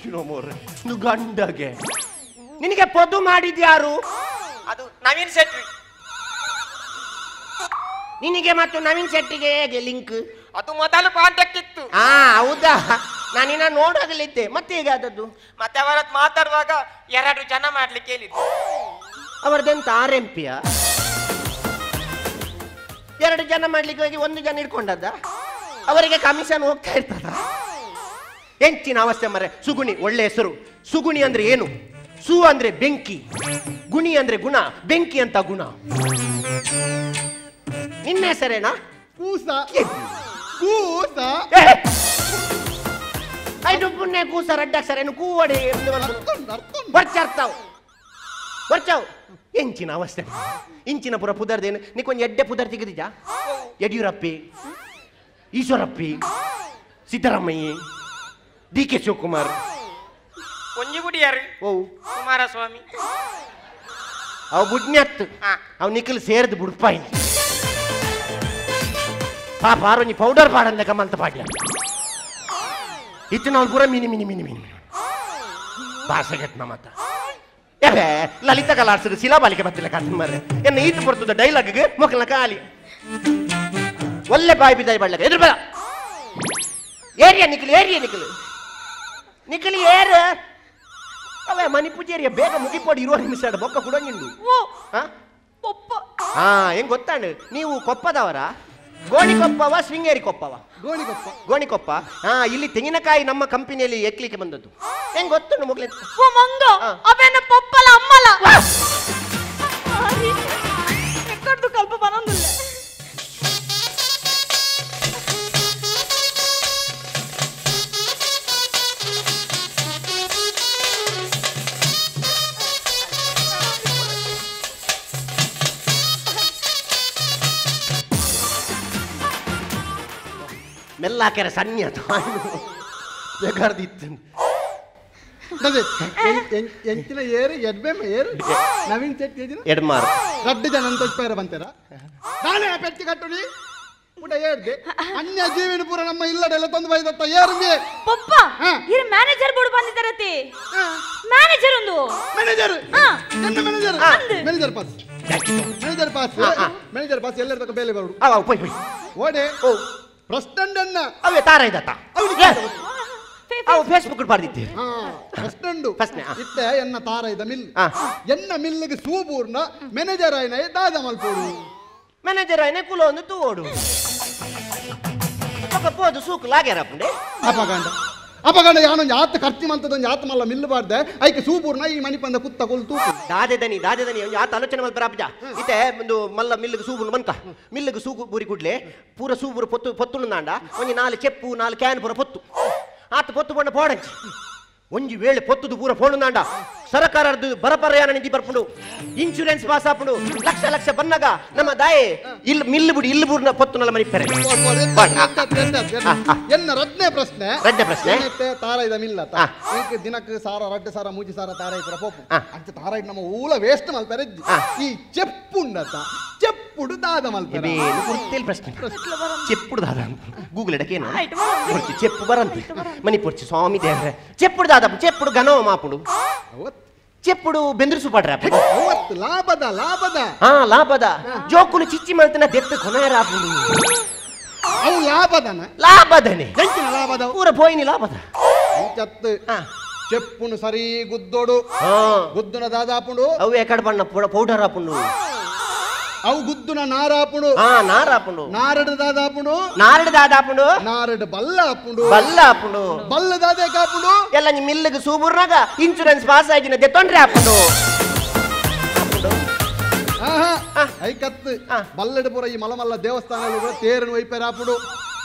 Speaker 5: ಗಂಡಗೆ ನಿನಗೆ ಪೊದು ಮಾಡಿದ್ಯಾರು
Speaker 7: ಅದು ನವೀನ್ ಶೆಟ್ಟಿ
Speaker 5: ನಿನಗೆ ಮತ್ತು ನವೀನ್ ಶೆಟ್ಟಿಗೆ ಹೇಗೆ ಲಿಂಕ್
Speaker 7: ಅದು ಮೊದಲು ಕಾಂಟ್ಯಾಕ್ಟ್ ಇತ್ತು
Speaker 5: ಹಾ ಹೌದಾ ನಾನಿನ್ನ ನೋಡೋಗಲಿದ್ದೆ ಮತ್ತೆ ಹೇಗೆ ಆದದ್ದು
Speaker 7: ಮತ್ತೆ ಅವರದ್ದು ಮಾತಾಡುವಾಗ 2 ಜನ ಮಾಡ್ಲಿಕ್ಕೆ ಹೇಳಿದ್ರು
Speaker 5: ಅವರದೆಂತ ಆರ್ ಎಂ ಪಿಯ 2 ಜನ ಮಾಡ್ಲಿಕ್ಕೆ ಹೋಗಿ 1 ಜನ ಇಟ್ಕೊಂಡದ್ದ ಅವರಿಗೆ ಕಮಿಷನ್ ಹೋಗ್ತಾ ಇರ್ತದ ಎಂಚಿನ ಅವಸ್ಥೆ ಮರೆ ಸುಗುಣಿ ಒಳ್ಳೆ ಹೆಸರು ಸುಗುಣಿ ಅಂದ್ರೆ ಏನು ಸು ಅಂದ್ರೆ ಬೆಂಕಿ ಗುಣಿ ಅಂದ್ರೆ ಗುಣ ಬೆಂಕಿ ಅಂತ ಗುಣ ನಿನ್ನ ಹೆಸರೇನಾ
Speaker 8: ಕೂಸ ಕೂಸ
Speaker 5: ಐದು ಪುಣ್ಯ ಕೂಸ ರಡ್ಡಾಕ್ಸರ ಏನು ಕೂವಡೆ ಬರ್ಚಾರ್ತಾವ್ ಬರ್ಚಾವ್ ಎಂಚಿನ ಅವಸ್ಥೆ ಇಂಚಿನ ಪುರ ಪುದರ್ದೇನು ನೀಕೊಂದು ಎಡ್ಡೆ ಪುದರ್ ತೆಗೆದಿದ್ಯಾ ಯಡಿಯೂರಪ್ಪಿ ಈಶ್ವರಪ್ಪಿ ಸಿದ್ದರಾಮಯ್ಯ ಡಿ ಕೆ ಶಿವಕುಮಾರ್
Speaker 7: ಒಂಜಿಗುಡಿಯಾರು
Speaker 5: ಓ
Speaker 7: ಕುಮಾರಸ್ವಾಮಿ
Speaker 5: ಅವು ಬುಡ್ನ್ಯತ್ತು ಅವು ನಿಖಲ್ ಸೇರ್ದು ಬುಡ್ಪಾಯಿ ಪಾಪ ಆರೊಂಜಿ ಪೌಡರ್ ಪಾಡಂದ ಕಮಲ್ತ ಪಾಡ್ಯ ಇತ್ತು ನಾವು ಪೂರ mini mini mini mini ಭಾಷೆಗೆಟ್ನ ಮಾತ ಎಬೆ ಲಲಿತ ಕಲಾಡ್ಸಿದ ಶಿಲಾಬಾಲಿಕೆ ಬತ್ತಿಲ್ಲ ಕಾಸಿನ ಮಾರ್ರೆ ಎನ್ನ ಈತು ಬರ್ತದ ಡೈಲಾಗ್ಗೆ ಮೊಕ್ಕಲ್ನ ಖಾಲಿ ಒಳ್ಳೆ ಬಾಯಿ ಬಿದ್ದಾಯಿ ಬಳ್ಳಕ ಎದುರು ಬರ ಏರಿಯಾ ನಿಖಲ್ ಏರಿಯಾ ನಿಖಲ್ ನಿಖಲ್ ಏರ್ ಅವೇ ಮಣಿಪೂಜೆ ಬೇಗ ಮುಗಿಪೋಡಿ 20 ನಿಮಿಷ ಬೊಕ್ಕ ಕೂಡ ನಿಂಡು ಹಾ ಹೆಂಗ್ ಗೊತ್ತಾಂಡು ನೀವು ಕೊಪ್ಪದವರ ಗೋಣಿಕೊಪ್ಪವ ಶೃಂಗೇರಿ ಕೊಪ್ಪವ
Speaker 8: ಗೋಣಿಕೊಪ್ಪ
Speaker 5: ಗೋಣಿಕೊಪ್ಪ ಹಾ ಇಲ್ಲಿ ತೆಂಗಿನಕಾಯಿ ನಮ್ಮ ಕಂಪನಿಯಲ್ಲಿ ಎಕ್ಲಿಕ್ಕೆ ಬಂದದ್ದು ಹೆಂಗ್ ಗೊತ್ತುಂಡು ಮುಗ್ಲೆ
Speaker 4: ಓ ಮಂಗ ಅವೇನ ಪಪ್ಪಲ ಅಮ್ಮಲ ಎಕ್ಕಡ್ದು ಕಲ್ಪ ಬನೊಂದಿಲ್ಲ
Speaker 5: ಮೆಲ್ಲಾಕೆರೆ ಸಣ್ಣ ಬೇಕಾರ್ದಿತ್ತು
Speaker 8: ಎಂಚಿನ ಏರು ಎಡ್ಬೆ ಏರು ನವೀನ್ ಶೆಟ್ಟಿ ಏಜಿನ
Speaker 5: ಎಡ್ಮಾರ್
Speaker 8: ರಡ್ಡು ಜನ ಅಂತ ಬಂತಾರ ನಾನೇ ಪೆಚ್ಚಿ ಕಟ್ಟುನಿ ಪುಟ ಏರ್ದೆ ಅನ್ಯ ಜೀವನ ಪೂರ ನಮ್ಮ ಇಲ್ಲಡೆಲ್ಲ ತಂದು ಬೈದತ್ತ ಏರ್ದೆ
Speaker 4: ಪಪ್ಪ ಇರ್ ಮ್ಯಾನೇಜರ್ ಬೋರ್ಡ್ ಬಂದಿದ್ದಾರತಿ ಮ್ಯಾನೇಜರ್ ಒಂದು
Speaker 8: ಮ್ಯಾನೇಜರ್ ನನ್ನ manager manager pass manager pass manager pass ಎಲ್ಲರ ತಕ ಬೇಲೆ ಬರುಡು
Speaker 5: ಅವ ಪೋಯ್ ಪೋಯ್
Speaker 8: ಓಡೆ ಓ ಪ್ರಶ್ನಂಡನ್ನ
Speaker 5: ಅವೇ ತಾರ ಇದ್ದತ್ತ ಅವು ಫೇಸ್ಬುಕ್ ಬರ್ದಿತ್ತೆ
Speaker 8: ಪ್ರಶ್ನಂಡು ಇತ್ತೆ ಎನ್ನ ತಾರ ಇದ್ದ ಮಿಲ್ ಎನ್ನ ಮಿಲ್ಗೆ ಸೂಬೂರ್ನ ಮ್ಯಾನೇಜರ್ ಆಯ್ನ ದಾದ ಮಲ್ಪೋಡು
Speaker 5: ಮ್ಯಾನೇಜರ್ ಆಯ್ನ ಕುಲ ಒಂದು ತೂಡು ಪೋದು ಸೂಕು ಲಾಗ್ಯಾರಪ್ಪಂಡೆ
Speaker 8: ಅಪಗಂಡ ಅಪಗಂಡ ಯಾನೊಂದು ಆತ ಖರ್ಚು ಮಂತದೊಂದು ಆತ ಮಲ್ಲ ಮಿಲ್ಲು ಬಾರ್ದೆ ಐಕೆ ಸೂಬೂರ್ನ ಈ ಮಣಿಪಂದ ಕುತ್ತ ಕೊಲ್ತು
Speaker 5: ದಾದೆ ದನಿ ದಾದೆ ದನಿ ಒಂದು ಆತ ಆಲೋಚನೆ ಮಲ್ಪರ ಅಪ್ಪ ಇತ್ತೆ ಒಂದು ಮಲ್ಲ ಮಿಲ್ಗೆ ಸೂಬೂರ್ನ ಬಂತ ಮಿಲ್ಗೆ ಸೂಗು ಬೂರಿ ಕೂಡ್ಲೆ ಪೂರ ಸೂಬೂರು ಪೊತ್ತು ಪೊತ್ತುಂಡು ನಾಂಡ ಒಂಜಿ ನಾಲು ಚೆಪ್ಪು ನಾಲು can ಪೂರ ಪೊತ್ತು ಆತ ಪೊತ್ತು ಪೊಂಡ ಪೋಡಂಚಿ ಒಂಜಿ ವೇಳೆ ಪೊತ್ತುದು ಪೂರ ಫೋನು ಸರಕಾರದ ಬರಪರಯಾನ ನಿಧಿ ಬರ್ಪುಂಡು ಇನ್ಶೂರೆನ್ಸ್ ಪಾಸ್ ಆಪುಂಡು ಲಕ್ಷ ಲಕ್ಷ ಬನ್ನಗ ನಮ್ಮ ದಾಯೆ ಇಲ್ಲಿ ಮಿಲ್ಲು ಬಿಡಿ ಇಲ್ಲಿ ಬೂರ್ನ ಪೊತ್ತು ನಲ್ಲ ಮನಿಪೆರೆ
Speaker 8: ಎನ್ನ ರಡ್ನೇ ಪ್ರಶ್ನೆ
Speaker 5: ರಡ್ನೇ ಪ್ರಶ್ನೆ
Speaker 8: ತಾರಾಯ್ದ ಮಿಲ್ಲ ದಿನಕ್ಕೆ ಸಾರ ರಡ್ಡು ಸಾರ ಮೂಜಿ ಸಾರ ತಾರ ಇತರ ಪೋಪು ಅಂಚ ತಾರ ನಮ್ಮ ಊಲ ವೇಸ್ಟ್ ಮಲ್ಪೆರೆ ಈ ಚೆಪ್ಪುಂಡತ ಚೆಪ್ಪುಡು ದಾದ ಮಲ್ಪೆರೆ
Speaker 5: ಪ್ರಶ್ನೆ ಚೆಪ್ಪುಡು ದಾದ ಗೂಗಲ್ ಎಡಕೇನು ಪೊರ್ಚಿ ಚೆಪ್ಪು ಬರಂತಿ ಮನಿ ಪೊರ್ಚಿ ಸ್ವಾಮಿ ದೇವ್ರೆ ಚೆಪ್ಪುಡು ದಾದ ಚೆಪ್ಪುಡು ಗನೋ ಮಾಪುಡು ಚೆಪ್ಪುಡು ಬೆಂದ್ರಿಸು ಪಾಡ್ರ
Speaker 8: ಲಾಭದ ಲಾಭದ
Speaker 5: ಹಾ ಲಾಭದ ಜೋಕುಲು ಚಿಚ್ಚಿ ಮಲ್ತನ ದೆತ್ತು ಕೊನೆಯರಾಪುಡು
Speaker 8: ಅವು ಲಾಭದನ
Speaker 5: ಲಾಭದನೆ
Speaker 8: ಲಾಭದ
Speaker 5: ಪೂರ ಪೋಯಿನಿ ಲಾಭದ
Speaker 8: ಚತ್ತು ಚೆಪ್ಪುನು ಸರಿ ಗುದ್ದೋಡು ಗುದ್ದುನ ದಾದಾಪುಂಡು
Speaker 5: ಅವು ಎಕಡ ಬಣ್ಣ ಪೌಡರ್ ಆಪುಂಡು
Speaker 8: ಅವು ಗುದ್ದುನ ನಾರಾಪುಂಡು
Speaker 5: ನಾರಾಪುಂಡು
Speaker 8: ನಾರಡು ದಾದಾಪುಂಡು
Speaker 5: ನಾರಡು ದಾದಾಪುಂಡು
Speaker 8: ನಾರಡು ಬಲ್ಲ ಆಪುಂಡು
Speaker 5: ಬಲ್ಲ ಆಪುಂಡು
Speaker 8: ಬಲ್ಲ ದಾದೆ ಕಾಪುಂಡು
Speaker 5: ಎಲ್ಲ ನಿಮ್ಮ ಮಿಲ್ಲಿಗೆ ಸೂಬುರ್ನಾಗ ಇನ್ಶೂರೆನ್ಸ್ ಪಾಸ್ ಆಗಿನ ತೊಂದ್ರೆ ಆಪುಂಡು
Speaker 8: ಐಕತ್ತು ಬಲ್ಲಡು ಪೂರ ಈ ಮಲಮಲ್ಲ ದೇವಸ್ಥಾನ ತೇರನು ವೈಪೇರಾಪುಂಡು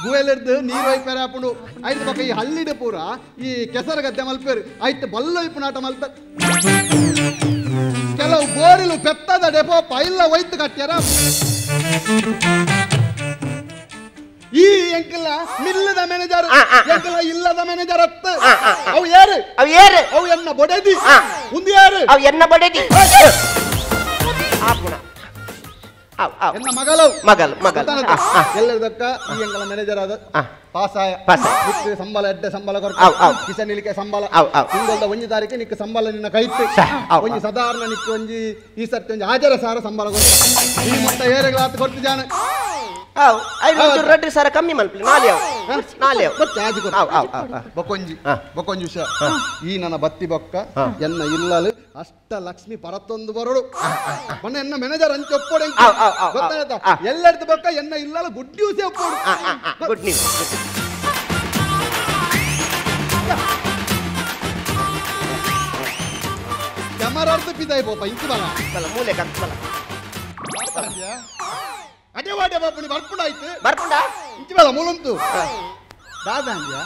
Speaker 8: ಗುವೆಲೆಡ್ದು ನೀರು ವೈಪೇರಾಪುಂಡು ಐದು ಪಕ್ಕ ಈ ಹಳ್ಳಿಡು ಪೂರ ಈ ಕೆಸರು ಗದ್ದೆ ಮಲ್ಪೇರು ಐತು ಬಲ್ಲ ಇಪ್ಪು ನಾಟ ಮಲ್ಪೇರು ಕೆಲವು ಬೋರಿಲು ಪೆತ್ತದ ಡೆಪೋ ಪೈಲ್ಲ ಒಯ್ತು ಕಟ್ಟ್ಯಾರ ಈ ಎಂಕಲ್ಲ ಮಿಲ್ಲದ ಮ್ಯಾನೇಜರ್ ಎಂಕಲ್ಲ ಇಲ್ಲದ ಮ್ಯಾನೇಜರ್ ಅತ್ತ ಅವು ಯಾರು
Speaker 5: ಅವು ಯಾರು
Speaker 8: ಅವು ಎನ್ನ ಬೊಡೆದಿ ಉಂದು ಯಾರು
Speaker 5: ಅವು ಎನ್ನ ಬೊಡೆದಿ
Speaker 8: ಎನ್ನ ಮಗಲವು
Speaker 5: ಮಗಲ್ ಮಗಲ್
Speaker 8: ಎಲ್ಲದಕ್ಕ ಈ ಎಂಕಲ ಮ್ಯಾನೇಜರ್ ಆದ ಪಾಸಾಯ
Speaker 5: ಪಾಸಾಯ
Speaker 8: ನಿಕ್ಕು ಸಂಬಳ ಎಡ್ಡೆ ಸಂಬಳ ಕೊರ್ಕ ಕಿಸನ್ ಇಳಿಕೆ ಸಂಬಳ ತಿಂಗಳದ ಒಂಜಿ ತಾರೀಕು ನಿಕ್ಕು ಸಂಬಳ ನಿನ್ನ ಕೈತು ಒಂಜಿ ಸಾಧಾರಣ ನಿಕ್ಕು ಒಂಜಿ ಈ ಸರ್ತಿ ಒಂಜಿ ಆಜರ ಸಾರ ಸಂಬಳ ಕೊರ್ಕ ಈ ಮೊತ್ತ ಏರೆಗಳಾತ ಕೊರ್ತು ಜಾನ
Speaker 5: ರಡ್ಡು ಸಾರ ಕಮ್ಮಿ ಮಲ್ಪಲಿ ನಾಲೆ ನಾಲೆ
Speaker 8: ಬೊಕೊಂಜಿ ಬೊಕೊಂಜಿ ವಿಷಯ ಈ ನನ್ನ ಬತ್ತಿ ಬೊಕ್ಕ ಎನ್ನ ಇಲ್ಲಲು ಅಷ್ಟ ಲಕ್ಷ್ಮಿ ಪರತ್ತೊಂದು ಬರೋಡು ಮೊನ್ನೆ ಎನ್ನ ಮ್ಯಾನೇಜರ್ ಅಂಚ ಒಪ್ಪೋಡು ಗೊತ್ತಾಯ್ತಾ ಎಲ್ಲರದ್ದು ಬೊಕ್ಕ ಎನ್ನ ಇಲ್ಲಲು ಗುಡ್ ನ್ಯೂಸ್ ಒಪ್ಪೋಡು
Speaker 5: ಗುಡ್ ನ್ಯೂಸ್
Speaker 8: ಕ್ಯಾಮರಾರ್ದು ಪಿದಾಯ್ ಪೋಪ ಇಂಚು ಬಲ
Speaker 5: ಬಲ ಮೂಲೆ ಕಕ್ ಬಲ
Speaker 8: ಅದೇ ವಾಡೆ ಬಾಪುನಿ ಬರ್ಪುಂಡ ಆಯ್ತು
Speaker 5: ಬರ್ಪುಂಡ
Speaker 8: ಇಂಚು ಬಲ ಮೂಲುಂತು ದಾದ ಅಂದ್ಯಾ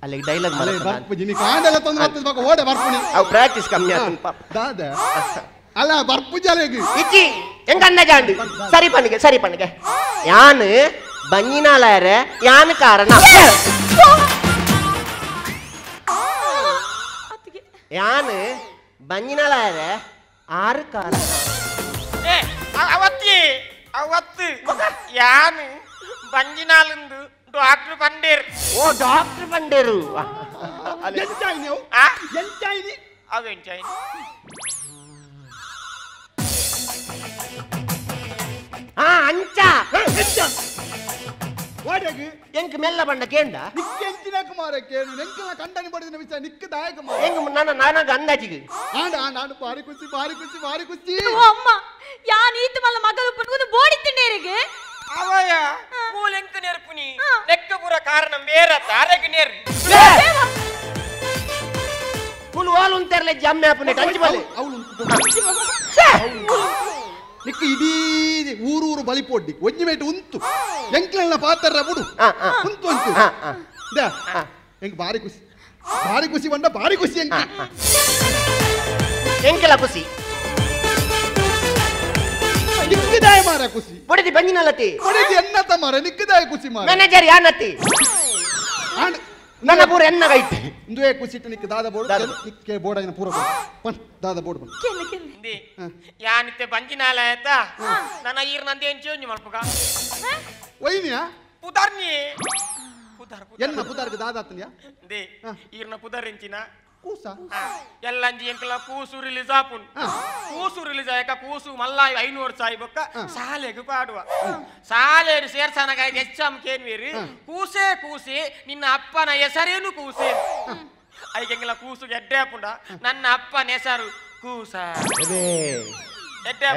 Speaker 5: ಅಲ್ಲಿ ಡೈಲಾಗ್
Speaker 8: ಅಲ್ಲೇ ಬರ್ಪುಜಿ ನೀ ಕಾಂಡೆಲ್ಲ ತೊಂದ್ರೆ ಆಗ್ತದೆ ಬಾಕ ಓಡೆ ಬರ್ಪುನಿ
Speaker 5: ಅವು ಪ್ರಾಕ್ಟೀಸ್ ಕಮ್ಮಿ ಆತು ಪಾಪ
Speaker 8: ದಾದ ಅಲ್ಲ ಬರ್ಪುಜಿ ಅಲೆಗೆ
Speaker 5: ಇಚ್ಚಿ ಎಂಗ ಅನ್ನಜಾಂಡು ಸರಿ ಪಣ್ಣಿಗೆ ಸರಿ ಪಣ್ಣಿಗೆ ಯಾನು ಬಂಜಿನಾಲಾರೆ ಯಾನು ಕಾರಣ ಯಾನು ಬಂಜಿನಾಲಾರೆ ಆರು ಕಾರಣ
Speaker 7: ಅವತ್ತಿ ಅವತ್ತು ಯಾನು ಬಂಜಿನಾಲಂದು ಡಾಕ್ಟರ್ ಬಂಡೇರು
Speaker 5: ಓ ಡಾಕ್ಟರ್ ಬಂಡೇರು
Speaker 8: ಎಂಚಾಯಿನಿ ಅವು ಎಂಚಾಯಿನಿ
Speaker 7: ಅವು ಎಂಚಾಯಿನಿ
Speaker 5: ಆ ಅಂಚ
Speaker 8: ಎಂಚ ವಾಡೆಗೆ
Speaker 5: ಎಂಕ್ ಮೆಲ್ಲ ಬಂಡ ಕೇಂಡ
Speaker 8: ನಿಕ್ಕೆ ಎಂಚಿನ ಕುಮಾರ ಕೇಳು ಎಂಕಲ ಕಂಡನಿ ಬಡಿದಿನ ವಿಷಯ ನಿಕ್ಕೆ ದಾಯಕ ಮಾರ
Speaker 5: ಎಂಗ್ ನನ್ನ ನನಗ ಅಂದಾಜಿಗೆ
Speaker 8: ಆಂಡ ಆಂಡ ಆಂಡ ಬಾರಿ ಖುಷಿ ಬಾರಿ ಖುಷಿ ಬಾರಿ ಖುಷಿ
Speaker 4: ಓ ಅಮ್ಮ ಯಾನ್ ಈತ ಮಲ್ಲ ಮಗಲು ಪುನ್ಗುದು ಬೋಡಿ ತಿಂಡೇರಿಗೆ
Speaker 7: ಅವಯ ಮೂಲೆಂಕ ನೆರ್ಪುನಿ ನೆಕ್ಕ ಪೂರ ಕಾರಣ ಮೇರ ತಾರಗ ನೇರ್
Speaker 5: ಮುಲು ವಾಲು ಅಂತಾರಲೆ ಜಮ್ಮೆ ಆಪುನೆ ಟಂಚ್ ಬಲೆ
Speaker 8: ಅವಳು ನಿಕ್ಕ ಇಡೀ ಊರೂರು ಬಲಿ ಪೊಡ್ಡಿ ಒಂಜಿ ಮೇಟ್ ಉಂತು ಎಂಕ್ಲೆಲ್ಲ ಪಾತ್ರ ಬುಡು ಉಂತು ಉಂತು ಎಂಕ್ ಬಾರಿ ಖುಷಿ ಬಾರಿ ಖುಷಿ ಬಂಡ ಬಾರಿ ಖುಷಿ ಎಂಕ್
Speaker 5: ಎಂಕೆಲ ಖುಷಿ
Speaker 8: ನಿಕ್ಕದಾಯ ಮಾರ ಖುಷಿ
Speaker 5: ಬೊಡದಿ ಬಂಜಿನಲತಿ
Speaker 8: ಬೊಡದಿ ಎನ್ನತ ಮಾರ ನಿಕ್ಕದಾಯ ಖುಷಿ ಮಾರ
Speaker 5: ಮ್ಯಾನೇಜರ್ ಯಾನತಿ
Speaker 8: ಆಂಡ್
Speaker 5: ನನ್ನ ಪೂರ ಎನ್ನ ಗೈತೆ
Speaker 8: ಇಂದುವೆ ಕುಸಿಟ್ಟು ನಿಕ್ಕ ದಾದ ಬೋರ್ಡ್ ನಿಕ್ಕೆ ಬೋರ್ಡ್ ಆಗಿನ ಪೂರ ಪನ್ ದಾದ ಬೋರ್ಡ್ ಬನ್
Speaker 4: ಕೆಲ್ಲ ಕೆಲ್ಲ
Speaker 7: ಯಾನಿತ್ತೆ ಬಂಜಿನಾಲ ಆಯ್ತಾ ನನ್ನ ಈರ್ ನಂದೇನ್ ಚೇಂಜ್ ಮಲ್ಪುಗ
Speaker 8: ಒಯ್ನಿಯಾ
Speaker 7: ಪುದಾರ್ನಿ ಪುದಾರ್
Speaker 8: ಎನ್ನ ಪುದಾರ್ಗೆ ದಾದ ಆತನ್ಯಾ
Speaker 7: they ಈರ್ನ ಪುದಾರ್ ಎಂಚಿನ
Speaker 8: ಕೂಸ
Speaker 7: ಎಲ್ಲಂಜಿ ಎಂಕಲ ಕೂಸು ರಿಲೀಸ್ ಆಪುನ್ ಕೂಸು ರಿಲೀಸ್ ಆಯಕ ಕೂಸು ಮಲ್ಲ 500 ಸಾಯಿ ಬೊಕ್ಕ ಸಾಲೆಗೆ ಪಾಡುವ ಸಾಲೇರು ಸೇರ್ಸನಗ ಹೆಚ್ಚಂ ಕೇನ್ವೀರಿ ಕೂಸೆ ಕೂಸೆ ನಿನ್ನ ಅಪ್ಪನ ಹೆಸರೇನು ಕೂಸೆ ಐಕೆಂಗಲ ಕೂಸು ಎಡ್ಡೆ ಆಪುಂಡ ನನ್ನ ಅಪ್ಪನ ಹೆಸರು ಕೂಸ ಎಡ್ಡೆ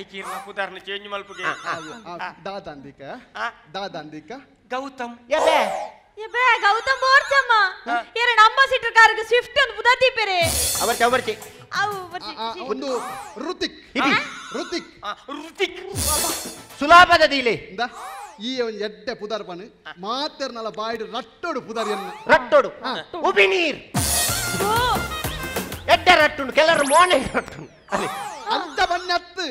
Speaker 7: ಐಕೀರ್ನ ಪುದಾರ್ನ ಚೇಂಜ್ ಮಲ್ಪುಗೆ
Speaker 8: ದಾದಾಂದಿಕ ದಾದಾಂದಿಕ
Speaker 7: ಗೌತಮ್
Speaker 5: ಎಬೆ
Speaker 4: ಎಬೆ ಗೌತಮ್ ಬೋರ್ಚಮ್ಮ ಎರಡು ಅಂಬಾಸಿಡರ್ ಕಾರಿಗೆ ಸ್ವಿಫ್ಟ್ ಅನ್ನು ಬುದಾತಿ ಪೆರೆ
Speaker 5: ಅವರ್ಚಿ ಅವರ್ಚಿ
Speaker 4: ಅವು ಬರ್ಚಿ
Speaker 8: ಒಂದು ಋತಿಕ್ ಋತಿಕ್
Speaker 7: ಋತಿಕ್
Speaker 5: ಸುಲಾಭದ ದೀಲೆ
Speaker 8: ಇಂದ ಈ ಒಂದು ಎಡ್ಡೆ ಪುದಾರ್ ಪನ್ ಮಾತೆರ್ನಲ ಬಾಯಿಡ್ ರಟ್ಟೋಡು ಪುದಾರ್ ಎನ್ನ
Speaker 5: ರಟ್ಟೋಡು ಉಬಿ ನೀರ್ ಎಡ್ಡೆ ರಟ್ಟುಂಡು ಕೆಲವರು ಮೋನೆ ರಟ್ಟುಂಡು ಅಲ್ಲಿ
Speaker 8: ಅಂತ ಬನ್ನತ್ತು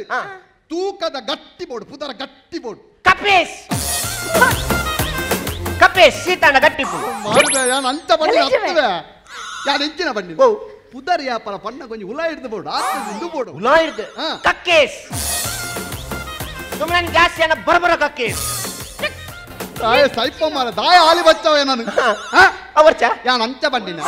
Speaker 8: ತೂಕದ ಗಟ್ಟಿ ಬೋರ್ಡ್ ಪುದಾರ ಗಟ್ಟಿ ಬೋರ್ಡ್
Speaker 5: ಕಪೇಶ್ ಕಪೇಶ್ ಸೀತಾಣ ಗಟ್ಟಿ
Speaker 8: ಮಾಡಿದೆ ಯಾನ್ ಅಂತ ಬನ್ನಿ ಹತ್ತುವೆ ಯಾನ್ ಎಂಚಿನ ಬನ್ನಿ ಓ ಪುದರ್ ಯಾಪರ ಪಣ್ಣ ಕೊಂಚ ಉಲಾ ಹಿಡ್ದು ಬೋರ್ಡ್ ಆತ ಇಂದು ಬೋರ್ಡ್
Speaker 5: ಉಲಾ ಹಿಡ್ದು ಕಕ್ಕೇಶ್ ಸುಮ್ಮನೆ ಜಾಸ್ತಿ ಅನ್ನ ಬರಬರ ಕಕ್ಕೇಶ್
Speaker 8: ತಾಯ ಸೈಪ ಮಾರ ದಾಯ ಆಲಿ ಬಚ್ಚವೆ ನಾನು
Speaker 5: ಅವರ್ಚ
Speaker 8: ಯಾನ್ ಅಂಚ ಬನ್ನಿನ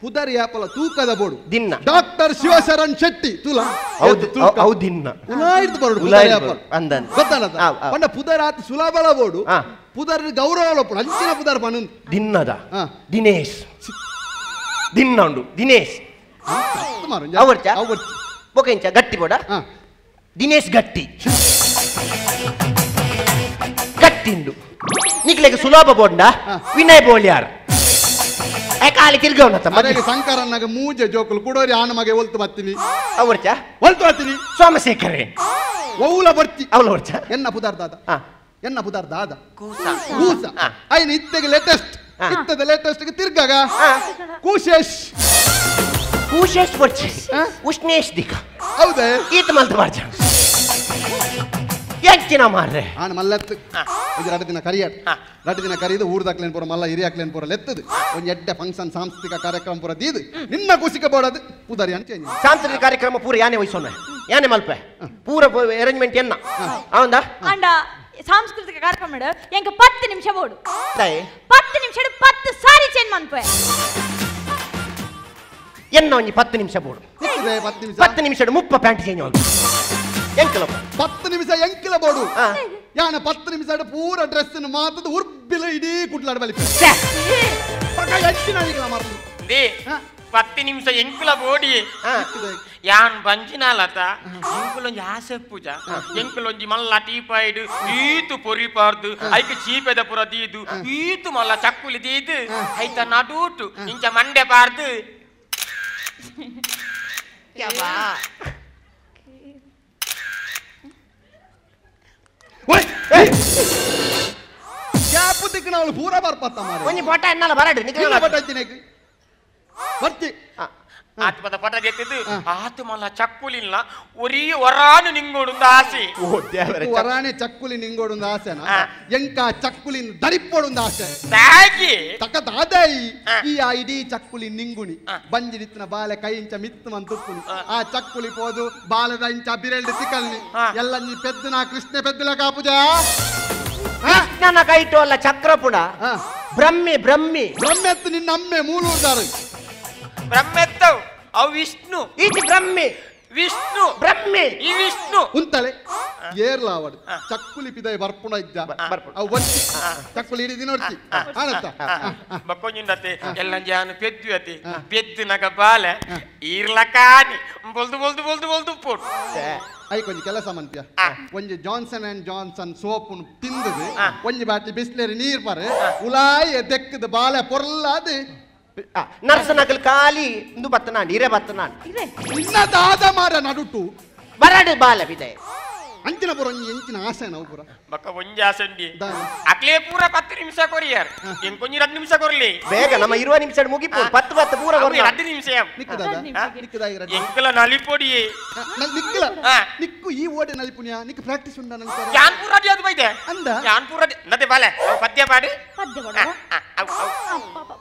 Speaker 8: ಪುದರ್ ಯಾಪಲ ತೂಕದ ಬೋರ್ಡ್
Speaker 5: ದಿನ್ನ
Speaker 8: ಡಾಕ್ಟರ್ ಶಿವಶರಣ್ ಶೆಟ್ಟಿ ತುಲಾ
Speaker 5: ಹೌದು ಹೌದು ದಿನ್ನ
Speaker 8: ಉಲಾ ಹಿಡ್ದು ಬೋರ್ಡ್ ಪುದರ್ ಯಾಪಲ
Speaker 5: ಅಂದನ್
Speaker 8: ಗೊತ್ತಲ್ಲ ಪಂಡ ಪುದರ್ ಆತ ಸುಲಭಲ ಬೋರ್ಡ್ ಪುದರ್ ಗೌರವ ಅಂಚಿನ ಪುದರ್ ಪನು
Speaker 5: ದಿನ್ನದ ದಿನೇಶ್ ದಿನ್ನ ಉಂಡು ದಿನೇಶ್ ಅವರ್ಚ ಬೊಕೆಂಚ ಗಟ್ಟಿ ಬೋಡ ದಿನೇಶ್ ಗಟ್ಟಿ ಗಟ್ಟಿಂಡು ನಿಕ್ಲೆಗೆ ಸುಲಭ ಬೋಂಡ ವಿನಯ್ ಬೋಳ್ಯಾರ್ ಕಾಲಿ ತಿರ್ಗವನ
Speaker 8: ಮನೆಗೆ ಸಂಕರನ್ನಾಗ ಮೂಜೆ ಜೋಕುಲು ಕುಡೋರಿ ಆನ ಮಗೆ ಒಲ್ತು ಬತ್ತೀನಿ
Speaker 5: ಅವರ್ಚ
Speaker 8: ಒಲ್ತು ಬತ್ತೀನಿ
Speaker 5: ಸೋಮಶೇಖರೇ
Speaker 8: ಒೌಲ ಬರ್ತಿ
Speaker 5: ಅವಲ ವರ್ಚ
Speaker 8: ಎನ್ನ ಪುದರ್ ದಾದ ಎನ್ನ ಪುದರ್ ದಾದ
Speaker 7: ಕೂಸ
Speaker 8: ಕೂಸ ಐನ ಇತ್ತೆಗೆ ಲೇಟೆಸ್ಟ್ ಇತ್ತದ ಲೇಟೆಸ್ಟ್ ಗೆ ತಿರ್ಗಾಗ ಕೂಶೇಶ್
Speaker 5: ಕೂಶೇಶ್ ಬರ್ಚಿ ಉಷ್ಣೇಶ್ ದಿಕ್ಕ
Speaker 8: ಹೌದೇ
Speaker 5: ಈತ ಮಲ್ತ ಬಾರ್ಜ ಎಂಚಿನ ಮಾರ್ರೆ
Speaker 8: ಆಣ ಮಲ್ಲತ್ತು ಇದು ಎರಡು ದಿನ ಕರಿಯಾಟ ಎರಡು ದಿನ ಕರಿದು ಊರ್ದಾಕ್ಲೇನ್ ಪೂರ ಮಲ್ಲ ಹಿರಿಯಾಕ್ಲೇನ್ ಪೂರ ಲೆತ್ತದು ಒಂದು ಎಡ್ಡೆ ಫಂಕ್ಷನ್ ಸಾಂಸ್ಕೃತಿಕ ಕಾರ್ಯಕ್ರಮ ಪೂರ ದೀದು ನಿನ್ನ ಕುಸಿಕ ಬೋಡದು ಪುದರಿ ಅಂತ ಚೇಂಜ್
Speaker 5: ಸಾಂಸ್ಕೃತಿಕ ಕಾರ್ಯಕ್ರಮ ಪೂರ ಯಾನೆ ವಹಿಸೋಣ ಯಾನೆ ಮಲ್ಪೆ ಪೂರ ಅರೇಂಜ್ಮೆಂಟ್ ಎನ್ನ ಅವಂದ
Speaker 4: ಅಂಡ ಸಾಂಸ್ಕೃತಿಕ ಕಾರ್ಯಕ್ರಮ ಎಂಕ 10 ನಿಮಿಷ ಬೋಡು 10 ನಿಮಿಷ 10 ಸಾರಿ ಚೇಂಜ್ ಮನ್ಪೆ
Speaker 5: ಎನ್ನ ಒಂಜಿ 10 ನಿಮಿಷ ಬೋಡು 10 ನಿಮಿಷ 30 ಪ್ಯಾಂಟ್ ಚೇಂಜ್ ಆಗ ಎಂಕಲ
Speaker 8: 10 ನಿಮಿಷ ಎಂಕಲ ಬೋಡು ಯಾನ 10 ನಿಮಿಷ ಪೂರ ಡ್ರೆಸ್ ಮಾತದ ಉರ್ಬಿಲ ಇಡೀ ಕುಟ್ಲಾಡ ಬಲಿ ಪಕ್ಕ ಎಂಚಿನ ಈಗಲ ಮಾರ್ತು
Speaker 7: they 10 ನಿಮಿಷ ಎಂಕುಲ ಬೋಡಿ ಯಾನ್ ಬಂಜಿನಾಲತ ಎಂಕುಲೊಂಜಿ ಆಸೆ ಪೂಜಾ ಎಂಕುಲೊಂಜಿ ಮಲ್ಲ ಟೀಪಾಯ್ಡು ಈತು ಪೊರಿಪಾರ್ದು ಐಕ್ ಚೀಪೆದ ಪುರ ದೀದು ಈತು ಮಲ್ಲ ಚಕ್ಕುಲಿ ದೀದು ಐತ ನಡೂಟು ಇಂಚ ಮಂಡೆ ಪಾರ್ದು
Speaker 5: ಯವ್ವಾ
Speaker 8: ಗ್ಯಾಪ್ ದಿಕ್ಕನವಳು ಪೂರ ಬರ್ಪತ್ತ ಮಾರೆ
Speaker 5: ಒಂಜಿ ಪಟ ಎನ್ನಲ ಬರಡು
Speaker 8: ನಿನ್ನ ಪಟ ಅಂಚಿನೆಗ್ ಬರ್ತಿ
Speaker 7: ಆತ್ಮದ ಪಟ ಗೆತ್ತಿದ್ದು ಆತು ಮಲ್ಲ ಚಕ್ಕುಲಿಲ್ಲ ಒರಿ ಒರಾನು ನಿಂಗೋಡುಂದು ಆಸೆ
Speaker 5: ಓ ದೇವರೇ
Speaker 8: ಒರಾನೆ ಚಕ್ಕುಲಿ ನಿಂಗೋಡುಂದು ಆಸೆನಾ ಎಂಕ ಚಕ್ಕುಲಿನ ದರಿಪ್ಪೋಡುಂದು ಆಸೆ
Speaker 7: ತಾಗಿ
Speaker 8: ತಕ್ಕ ದಾದಾಯಿ ಈ ಆ ಇಡೀ ಚಕ್ಕುಲಿ ನಿಂಗುಣಿ ಬಂಜಿಡಿತ್ತಿನ ಬಾಲೆ ಕೈ ಇಂಚ ಮಿತ್ತು ಮಂತುಪ್ಪುನಿ ಆ ಚಕ್ಕುಲಿ ಪೋದು ಬಾಲದ ಇಂಚ ಬಿರೆಲ್ಡು ತಿಕ್ಕಲ್ನಿ ಎಲ್ಲ ನೀ ಪೆದ್ದುನಾ ಕೃಷ್ಣ ಪೆದ್ದುಲ ಕಾಪುಜಾ
Speaker 5: ಕೃಷ್ಣನ ಕೈಟು ಅಲ್ಲ ಚಕ್ರಪುಡ ಬ್ರಹ್ಮಿ ಬ್ರಹ್ಮಿ
Speaker 8: ಬ್ರಹ್ಮೆತ್ತು ನಿನ್ನ ಅಮ್ಮೆ ಮೂಲೂರ್ದಾರು
Speaker 7: ಬ್ರಹ್ಮೆತ್ತವು ಅವು ವಿಷ್ಣು
Speaker 5: ಈಚೆ ಬ್ರಹ್ಮಿ
Speaker 7: ವಿಷ್ಣು
Speaker 5: ಬ್ರಹ್ಮಿ
Speaker 7: ಈ ವಿಷ್ಣು
Speaker 8: ಉಂತಲೆ ಏರ್ಲಾವಡು ಚಕ್ಕುಲಿ ಪಿದೈ ಬರ್ಪುಣ ಇದ್ದ ಅವು ಬರ್ತಿ ಚಕ್ಕುಲಿ ಹಿಡಿದಿ ನೋಡ್ತಿ ಆನತ್ತ
Speaker 7: ಬಕ್ಕೊಂಜಿಂದತೆ ಎಲ್ಲ ಜಾನು ಪೆದ್ದು ಅತಿ ಪೆದ್ದು ನಗ ಬಾಲೆ ಈರ್ಲ ಕಾನಿ ಬೊಲ್ದು ಬೊಲ್ದು ಬೊಲ್ದು ಬೊಲ್ದು ಪೋಟು
Speaker 8: I ಕೊಂಚ ಕೆಲಸ ಮಂತ್ಯ ಒಂಜಿ ಜಾನ್ಸನ್ ಅಂಡ್ ಜಾನ್ಸನ್ ಸೋಪುನು ತಿಂದದು ಒಂಜಿ ಬಾಟ್ಲಿ ಬಿಸ್ಲೇರಿ ನೀರ್ ಪರ್ ಉಲಾಯಿ ದೆಕ್ಕದ ಬಾಲೆ ಪೊರ್ಲಾದು
Speaker 5: ನರ್ಸನಗಲ್ ಖಾಲಿ ಇಂದು ಬತ್ತನಾಂಡ್ ಇರೆ ಬತ್ತನಾಂಡ್
Speaker 8: ಇನ್ನ ದಾದ ಮಾರ ನಡುಟು
Speaker 5: ಬರಡು ಬಾಲೆ ಬಿದೆ
Speaker 8: ಅಂಚಿನ ಪೂರ ಒಂಜಿ ಎಂಚಿನ ಆಸೆ ನಾವು ಪೂರ
Speaker 7: ಬಕ್ಕ ಒಂಜಿ ಆಸೆ ಉಂಡಿ ಅಕ್ಲೇ ಪೂರ 10 ನಿಮಿಷ ಕೊರಿಯರ್ ಎಂಕೊಂಜಿ 2 ನಿಮಿಷ ಕೊರ್ಲಿ
Speaker 5: ಬೇಗ ನಮ್ಮ 20 ನಿಮಿಷ ಮುಗಿಪು 10 10 ಪೂರ ಕೊರ್ಲಿ
Speaker 7: 2 ನಿಮಿಷ
Speaker 8: ನಿಕ್ಕದಾದ ನಿಕ್ಕದಾಗಿ
Speaker 7: ಎಂಕಲ ನಲಿಪೊಡಿಯೇ
Speaker 8: ನಿಕ್ಕಲ ನಿಕ್ಕು ಈ ಓಡೆ ನಲಿಪುಣ್ಯ ನಿಕ್ಕ ಪ್ರಾಕ್ಟೀಸ್ ಉಂಡ ನಂತರ
Speaker 7: ಯಾನ್ ಪೂರ ಅಡಿ ಅದು ಬೈದೆ
Speaker 8: ಅಂದ
Speaker 7: ಯಾನ್ ಪೂರ ನದೆ ಬಾಲೆ ಪದ್ಯ ಪಾಡು
Speaker 4: ಪದ್ಯ ಪಾಡು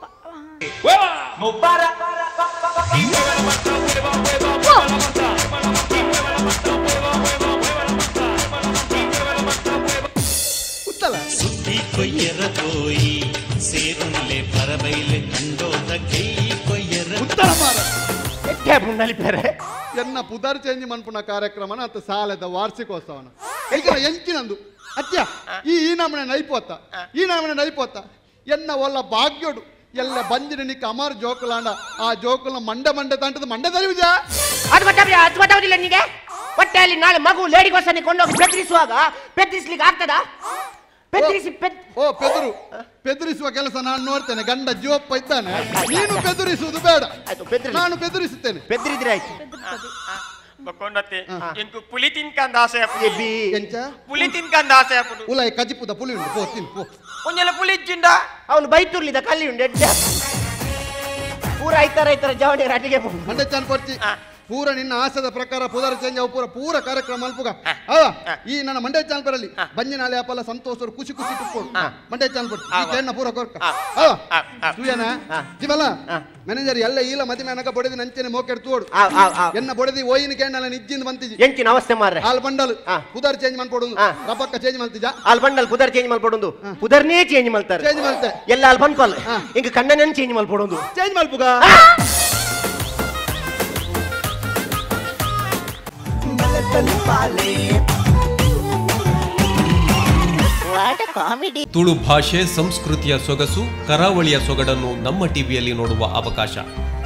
Speaker 3: ಸುದ್ದಿ ಕೊಯ್ಯರ ಪೋಯಿ ಸೇರುನ್ಲೆ ಪರಬೈಲೆ ಕಂಡೋದ ಕೈ ಕೊಯ್ಯರ
Speaker 8: ಉತ್ತರ ಮಾರ
Speaker 5: ಎಟ್ಟೆ ನಲಿಪೇರೆ
Speaker 8: ಎನ್ನ ಪುದರ್ ಚೇಂಜ್ ಮನ್ಪುನ ಕಾರ್ಯಕ್ರಮನ ಅತ್ತ ಸಾಲದ ವಾರ್ಷಿಕೋತ್ಸವನ ಈಗ ಎಂಚಿನಂದು ಅತ್ಯ ಈ ಈ ನಮನೆ ನೈಪೋತ ಈ ನಮನೆ ನೈಪೋತ ಎನ್ನ ಒಲ್ಲ ಭಾಗ್ಯೋಡು ಎಲ್ಲ ಬಂಜಿನ ನಿಕ್ಕ ಅಮಾರ್ ಜೋಕುಲಾಂಡ ಆ ಜೋಕುಲ ಮಂಡೆ ಮಂಡೆ ತಂಟದ ಮಂಡೆ ತರಿವಿದ
Speaker 5: ಅದು ಗೊತ್ತಾಗ ಅದು ಗೊತ್ತಾಗುದಿಲ್ಲ ನಿನಗೆ ಹೊಟ್ಟೆಯಲ್ಲಿ ನಾಳೆ ಮಗು ಲೇಡಿಗೋಸ್ಕರ ಕೊಂಡೋಗಿ ಬೆದರಿಸುವಾಗ ಬೆದರಿಸ್ಲಿಕ್ಕೆ ಆಗ್ತದಾ ಬೆದರಿಸಿ
Speaker 8: ಓ ಪೆದರು ಪೆದರಿಸುವ ಕೆಲಸ ನಾನು ನೋಡ್ತೇನೆ ಗಂಡ ಜೀವಪ್ಪ ಇದ್ದಾನೆ ನೀನು ಬೆದರಿಸುವುದು ಬೇಡ ನಾನು ಬೆದರಿಸುತ್ತೇನೆ
Speaker 5: ಬೆದರಿದ್ರೆ ಆಯ್ತು
Speaker 7: ಬಕ್ಕೊಂಡತ್ತೆ ಇಂಕು ಪುಲಿ ತಿನ್ಕಂದ ಆಸೆ
Speaker 8: ಎಂಚ
Speaker 7: ಪುಲಿ ತಿನ್ಕಂದ ಆಸೆ ಆಪುಂಡು
Speaker 8: ಉಲಾಯಿ ಕಜಿಪುದ ಪುಲಿ ಉಂಟು ಪೋ ತಿನ್ ಪೋ
Speaker 7: ಒಂಜೆಲ್ಲ ಪುಲಿ ಇಜ್ಜಿಂಡ
Speaker 5: ಅವನು ಬೈತುರ್ಲಿದ ಕಲ್ಲಿ ಉಂಡು ಎಡ್ಡೆ ಪೂರ ಐತಾರ ಐತಾರ ಜವಣಿ ಅಡಿಗೆ
Speaker 8: ಮಂಡೆ ಚಾನ್ ಕೊರ್ಚಿ ಪೂರ ನಿನ್ನ ಆಸದ ಪ್ರಕಾರ ಪುದರ ಚೇಂಜ್ ಅವು ಪೂರ ಪೂರ ಕಾರ್ಯಕ್ರಮ ಅಲ್ಪುಗ ಅವ ಈ ನನ್ನ ಮಂಡೆ ಚಾನ್ ಬರಲಿ ಬಂಜಿನಾಲೆ ಅಪ್ಪಲ್ಲ ಸಂತೋಷರು ಖುಷಿ ಖುಷಿ ತುಪ್ಪೋಡು ಮಂಡೆ ಚಾನ್ ಕೊಟ್ಟು ಈ ಕೇಣ್ಣ ಪೂರ ಕೊರ್ಕ ಅವ ಸೂಯನ ಜಿಬಲ ಮ್ಯಾನೇಜರ್ ಎಲ್ಲ ಈಲ ಮದಿ ಮೇನಕ ಬೊಡೆದಿ ನಂಚನೆ ಮೋಕೆಡ್ ತೋಡು ಎನ್ನ ಬೊಡೆದಿ ಓಯಿನ ಕೇಣ್ಣಲ ನಿಜ್ಜಿಂದ ಬಂತಿಜಿ
Speaker 5: ಎಂಚಿನ ಅವಸ್ಥೆ ಮಾರ್ರೆ
Speaker 8: ಆಲ್ ಬಂಡಲ್ ಪುದರ್ ಚೇಂಜ್ ಮನ್ಪೊಡು ರಬ್ಬಕ್ಕ ಚೇಂಜ್ ಮಲ್ತಿಜ
Speaker 5: ಆಲ್ ಬಂಡಲ್ ಪುದರ್ ಚೇಂಜ್ ಮಲ್ಪೊಡೊಂದು ಪುದರ್ನೇ ಚೇಂಜ್ ಮಲ್ತಾರೆ
Speaker 8: ಚೇಂಜ್ ಮಲ್ತೆ
Speaker 5: ಎಲ್ಲ ಆಲ್ ಬಂದ್ಕೊಲ್ ಇಂಕ ಕಣ್ಣನೇ ಚೇಂಜ್ ಮಲ್ಪೊಡೊಂದು
Speaker 8: ಚೇಂಜ್ ಮಲ್ಪುಗ
Speaker 9: ತುಳು ಭಾಷೆ ಸಂಸ್ಕೃತಿಯ ಸೊಗಸು ಕರಾವಳಿಯ ಸೊಗಡನ್ನು ನಮ್ಮ ಟಿವಿಯಲ್ಲಿ ನೋಡುವ ಅವಕಾಶ.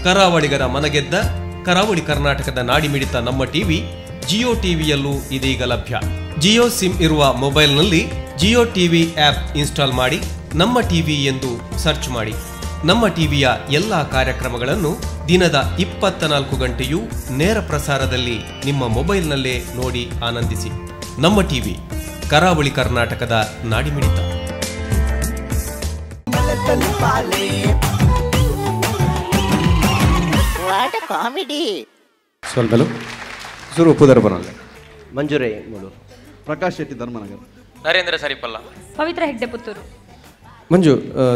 Speaker 9: ಕರಾವಳಿಗರ ಮನಗೆದ್ದ ಕರಾವಳಿ ಕರ್ನಾಟಕದ ನಾಡಿಮಿಡಿತ ನಮ್ಮ ಟಿವಿ ಜಿಯೋ ಟಿವಿಯಲ್ಲೂ ಇದೀಗ ಲಭ್ಯ. ಜಿಯೋ ಸಿಮ್ ಇರುವ ಮೊಬೈಲ್ನಲ್ಲಿ ಜಿಯೋ ಟಿವಿ ಆ್ಯಪ್ ಇನ್ಸ್ಟಾಲ್ ಮಾಡಿ ನಮ್ಮ ಟಿವಿ ಎಂದು ಸರ್ಚ್ ಮಾಡಿ. ನಮ್ಮ ಟಿವಿಯ ಎಲ್ಲ ಕಾರ್ಯಕ್ರಮಗಳನ್ನು ದಿನದ 24 ಗಂಟೆಯೂ ನೇರ ಪ್ರಸಾರದಲ್ಲಿ ನಿಮ್ಮ ಮೊಬೈಲ್ನಲ್ಲೇ ನೋಡಿ ಆನಂದಿಸಿ. ನಮ್ಮ ಟಿವಿ, ಕರಾವಳಿ ಕರ್ನಾಟಕದ ನಾಡಿಮಿಡಿತ.
Speaker 2: ಸುರು ಪುದರ್ ಬರಲ್ಲ
Speaker 5: ಮಂಜುರೇ ಮೂಳೂರು,
Speaker 8: ಪ್ರಕಾಶ್ ಶೆಟ್ಟಿ ಧರ್ಮನಗರ,
Speaker 7: ನರೇಂದ್ರ ಸರಿಪಲ್ಲ,
Speaker 4: ಪವಿತ್ರ ಹೆಗ್ಡೆ ಪುತ್ತೂರು.
Speaker 2: ಮಂಜು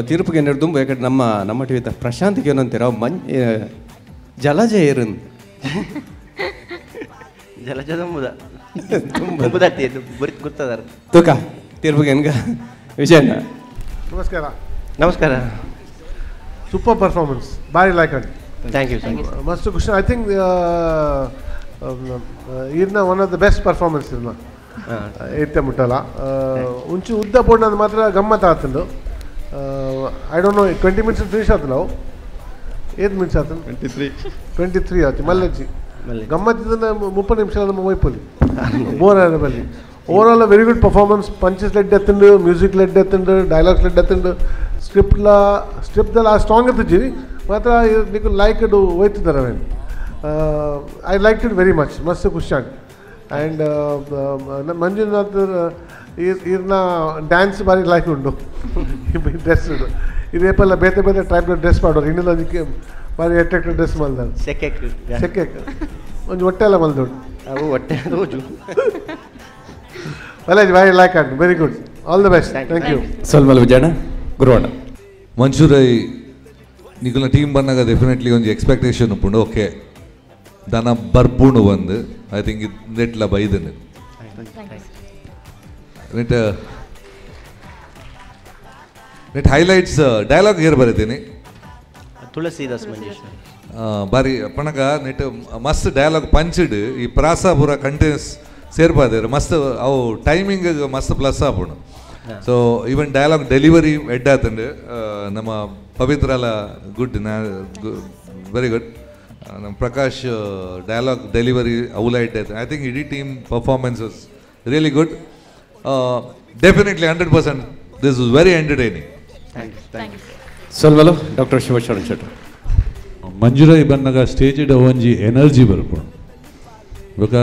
Speaker 2: ತೀರ್ಪುಗೆ ನೆಡ್ದುಂಬು ಯಾಕಂದ್ರೆ ನಮ್ಮ ನಮ್ಮ ಟಿವಿ ಪ್ರಶಾಂತ್ಗೆ ಏನಂತೀರ ಮಂ ಜಲಜ ಏರನ್
Speaker 5: ಜಲಜ ತುಂಬುದ ತುಂಬುದತ್ತಿ ಗೊತ್ತದಾರ
Speaker 2: ತೂಕ ತೀರ್ಪುಗೆ ಹೆಂಗ ವಿಜಯಣ್ಣ.
Speaker 10: ನಮಸ್ಕಾರ.
Speaker 5: ನಮಸ್ಕಾರ.
Speaker 10: ಸೂಪರ್ ಪರ್ಫಾರ್ಮೆನ್ಸ್, ಬಾರಿ ಲೈಕ್ ಅಂಡ್
Speaker 5: thank you.
Speaker 10: ಮಸ್ತ್ ಖುಷಿ. I think ಇರ್ನ one of the best performance ಇರ್ನ ಇತ್ತೆ ಮುಟ್ಟಲ್ಲ ಉಂಚು ಉದ್ದ ಪೋಡ್ನದು ಮಾತ್ರ ಗಮ್ಮತ್ ಆತಂದು. I don't know 20 minutes finish ಆತು ನಾವು 8 ಮಿನಿಟ್ಸ್ ಆತು 23 ಆಯ್ತು ಮಲ್ಲಜ್ಜಿ ಗಮ್ಮತ್ತಿದ್ದ 30 ನಿಮಿಷ ನಮ್ಮ ವೈಪಲ್ಲಿ ಬೋರ್ ಬಲ್ಲಿ. Overall very good performance. Punches lead ಎತ್ತಂಡು, music lead ಎತ್ತಂಡು, ಡೈಲಾಗ್ಸ್ ಲೆಡ್ ಎತ್ತಂಡು, ಸ್ಕ್ರಿಪ್ಟ್ಲ ಸ್ಕ್ರಿಪ್ಟ್ದಲ್ಲಿ ಆ ಸ್ಟ್ರಾಂಗ್ ಇರ್ತಿದ್ದೀವಿ ಮಾತ್ರ ನೀವು ಲೈಕ್ ಇಡು ಹೋಯ್ತಿದ್ದಾರೆ. ಅವೇನು I like it very much. ಮಸ್ತ್ ಖುಷಿ ಆಗಿ ಆ್ಯಂಡ್ ಮಂಜುನಾಥ್ ಇರ್ನ ಡ್ಯಾನ್ಸ್ ಬಾರಿ ಲೈಕ್ ಉಂಟು. ಡ್ರೆಸ್ ಇದೇಪಲ್ಲ ಬೇತೆ ಬೇತೆ ಟೈಪ್ ಡ್ರೆಸ್ ಮಾಡೋರು ಇನ್ನೆಲ್ಲ ಅದಕ್ಕೆ ಬಾರಿ ಅಟ್ರಾಕ್ಟಿವ್ ಡ್ರೆಸ್ ಮಲ್ದಾರೆ.
Speaker 5: ಸೆಕೆಕ್
Speaker 10: ಸೆಕೆಕ್ ಒಂದು ಹೊಟ್ಟೆ ಎಲ್ಲ ಮಲ್ದೋಡು
Speaker 5: ಅವು ಹೊಟ್ಟೆ ತೋಜು
Speaker 10: ಒಳ್ಳೆ ಬಾರಿ like and very good. All the best. Thank you.
Speaker 2: ಸೊಲ್ಮಲ್ Vijayanna ಗುರುವಣ್ಣ.
Speaker 11: ಮಂಜುರೈ ನಿಕಲ್ನ team ಬಂದಾಗ ಡೆಫಿನೆಟ್ಲಿ ಒಂಜಿ ಎಕ್ಸ್ಪೆಕ್ಟೇಷನ್ ಉಪ್ಪುಂಡು. ಓಕೆ ದನ ಬರ್ಪುಂಡು ಬಂದು I think ನೆಟ್ಲ ಬೈದನು net net highlights dialogue ಏರ್ ಬರೀತೀನಿ
Speaker 5: ತುಳಸಿದಾಸ್ ಮಂಜೇಶ್ವರ
Speaker 11: ಬಾರಿ ಪಣಗ ನೆಟ್ ಮಸ್ತ್ ಡೈಲಾಗ್ ಪಂಚಿಡ್ ಈ ಪ್ರಾಸ ಪೂರ ಕಂಟಿನ್ಯೂಸ್ ಸೇರ್ಪಾದೇರು ಮಸ್ತ್ ಅವು ಟೈಮಿಂಗ್ ಮಸ್ತ್ ಪ್ಲಸ್ ಆಪುಂಡು. ಸೊ ಈವನ್ ಡೈಲಾಗ್ ಡೆಲಿವರಿ ಎಡ್ಡಾತಂಡು ನಮ್ಮ ಪವಿತ್ರಲ ಗುಡ್ ವೆರಿ ಗುಡ್. ನಮ್ಮ ಪ್ರಕಾಶ್ ಡೈಲಾಗ್ ಡೆಲಿವರಿ ಅವುಲ ಎಡ್ಡಾಯ್ತು. I think ಇಡೀ team performance was really good. Definitely 100% this is very entertaining.
Speaker 2: ಸೊಲ್ಮಲು doctor Shivasharan Shetty.
Speaker 12: ಮಂಜುರೈ ಬಂದಾಗ ಸ್ಟೇಜಿಡ್ ಒಂಜಿ ಎನರ್ಜಿ ಬರ್ಪುಂಡು. ಬೊಕ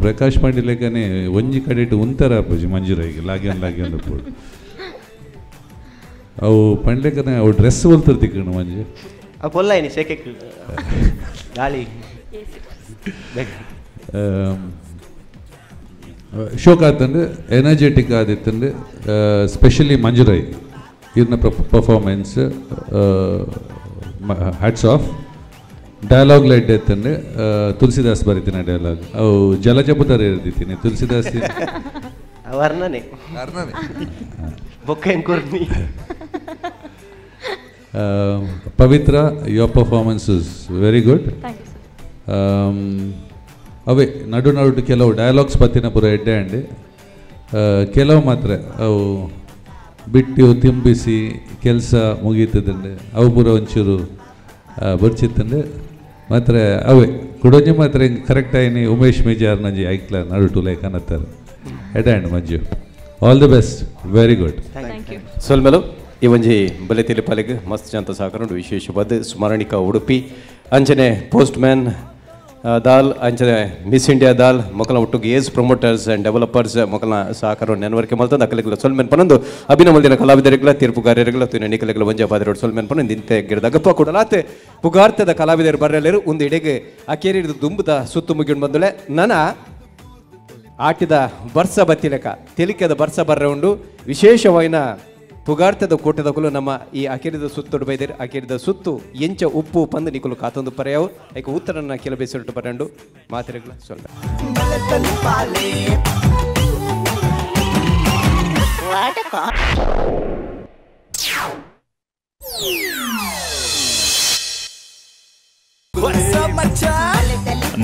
Speaker 12: ಪ್ರಕಾಶ್ ಪಾಂಡಿ ಲೆಕ್ಕನೆ ಒಂಜಿ ಕಡೆಟ್ ಉಂತರ ಆಪುಜಿ ಮಂಜುರೈಗೆ ಲಾಗ್ಯನ್ ಲಾಗ್ಯನ್ ಉಪ್ಪುಡು. ಅವು ಪಂಡ್ಲೆಕ್ಕನೆ ಅವು ಡ್ರೆಸ್ ಒಲ್ತರ್ ತಿಕ್ಕಣು ಮಂಜು
Speaker 5: ಅವು ಪೊಲ್ಲೈನಿ ಸೆಕೆಕ್ ಗಾಳಿ
Speaker 12: ಶೋಕ್ ಆತಂಡು ಎನರ್ಜೆಟಿಕ್ ಆದಿತ್ತಂಡು. ಸ್ಪೆಷಲಿ ಮಂಜುರೈ ಇವ್ರನ್ನ performance hats off. Dialogue light ಎತ್ತಂಡೆ Tulsidas ಬರೀತೀನಿ ಡೈಲಾಗ್, ಅವು ಜಲಜಪುದರ ಇರ್ದಿತ್ತೀನಿ ತುಳಸಿದಾಸ್
Speaker 5: ವರ್ಣನೆ
Speaker 11: ವರ್ಣನೆ
Speaker 5: ಬೊಕ್ಕ ಕೊರ್ನಿ.
Speaker 12: Pavitra, your performance is very good. ಅವೇ ನಡು ನಡು ಕೆಲವು ಡೈಲಾಗ್ಸ್ ಪತ್ತಿನ ಪೂರ ಎಡ್ಡೆ ಅಂడి, ಕೆಲವು ಮಾತ್ರ ಅವು ಬಿಟ್ಟು ತಿಂಬಿಸಿ ಕೆಲಸ ಮುಗೀತದಂಡೆ ಅವು ಪೂರ ಒಂಚೂರು ಬರ್ಚಿತ್ತಂಡೆ ಮಾತ್ರ. ಅವೇ ಕುಡೊಂಜಿ ಮಾತ್ರ ಹಿಂಗೆ ಕರೆಕ್ಟ್ ಆಯ್ನಿ ಉಮೇಶ್ ಮೇಜಾರ್ ನಂಜಿ ಐಕ್ಲ ನಡು ಲೈಕ್ ಅನ್ನತ್ತಾರೆ. ಎಡ್ಡೆ and Manju, all the best, very good.
Speaker 4: Thank you.
Speaker 2: ಸೊಲ್ಮೆಲು ಈ ಒಂಜಿ ಬಲೆ ತೆಲಿಪಾಲಿಗೆ ಮಸ್ತ್ ಜಂತ ಸಹಕಾರ ವಿಶೇಷವಾದ ಸ್ಮರಣಿಕಾ ಉಡುಪಿ ಅಂಚನೆ ಪೋಸ್ಟ್ ಮ್ಯಾನ್ ದಾಲ್ ಅಂಚನೆ ಮಿಸ್ ಇಂಡಿಯಾ ದಾಲ್ ಮೊಕಲ ಒಟ್ಟುಗೆ ಏಜ್ ಪ್ರಮೋಟರ್ಸ್ ಆ್ಯಂಡ್ ಡೆವಲಪರ್ಸ್ ಮೊಕಲ ಸಹಕಾರ ನೆನವರಿಕೆ ಮಲ್ತಂದು ಅಕಲಿಗಳ ಸೊಲ್ಮೆನ್ ಪನೊಂದು ಅಭಿನಮಲ್ದಿನ ಕಲಾವಿದರಿಗಳ ತೀರ್ಪುಗಾರರಿಗಳ ತುನ ನಿಕಲಿಗಳ ಒಂಜ ಬಾದಿರೋಡು ಸೊಲ್ಮೆನ್ ಪನೊಂದು ಇಂತೆ ಗಿಡದ ಗಪ್ಪ ಕೂಡಲಾತೆ ಪುಗಾರ್ತದ ಕಲಾವಿದರು ಬರಲೇರು ಒಂದು ಇಡೆಗೆ ಅಕೇರಿದ ದುಂಬುದ ಸುತ್ತು ಮುಗಿಂಡು ಬಂದಳೆ ನನ ಆಟಿದ ಬರ್ಸ ಬತ್ತಿಲೆಕ ತೆಲಿಕೆದ ಬರ್ಸ ಬರ್ರೆ ಉಂಡು ವಿಶೇಷವಾಯಿನ ಪುಗಾರ್ತದ ಕೋಟೆದಕುಲು ನಮ್ಮ ಈ ಅಕೇರಿದ ಸುತ್ತೊಡು ಬೈದೇರು. ಅಕೇರಿದ ಸುತ್ತು ಎಂಚ ಉಪ್ಪು ಪಂದು ನಿಕುಲು ಕಾತೊಂದು ಪರ್ಯಾವು ಐಕ ಉತ್ತರನ್ನ ಕೆಲ ಬೇಸಿಟ್ಟು ಪರ್ಯಂಡು ಮಾತಿರಗಳ ಸೊಲ್ಲ.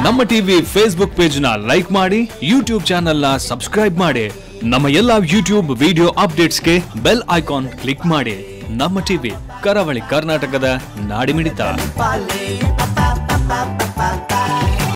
Speaker 1: ನಮ್ಮ ಟಿವಿ ಫೇಸ್ಬುಕ್ ಪೇಜ್ ನ ಲೈಕ್ ಮಾಡಿ, ಯೂಟ್ಯೂಬ್ ಚಾನೆಲ್ ನ ಸಬ್ಸ್ಕ್ರೈಬ್ ಮಾಡಿ, ನಮ್ಮ ಎಲ್ಲಾ ಯೂಟ್ಯೂಬ್ ವಿಡಿಯೋ ಅಪ್ಡೇಟ್ಸ್ಗೆ ಬೆಲ್ ಐಕಾನ್ ಕ್ಲಿಕ್ ಮಾಡಿ. ನಮ್ಮ ಟಿವಿ ಕರಾವಳಿ ಕರ್ನಾಟಕದ ನಾಡಿಮಿಡಿತ.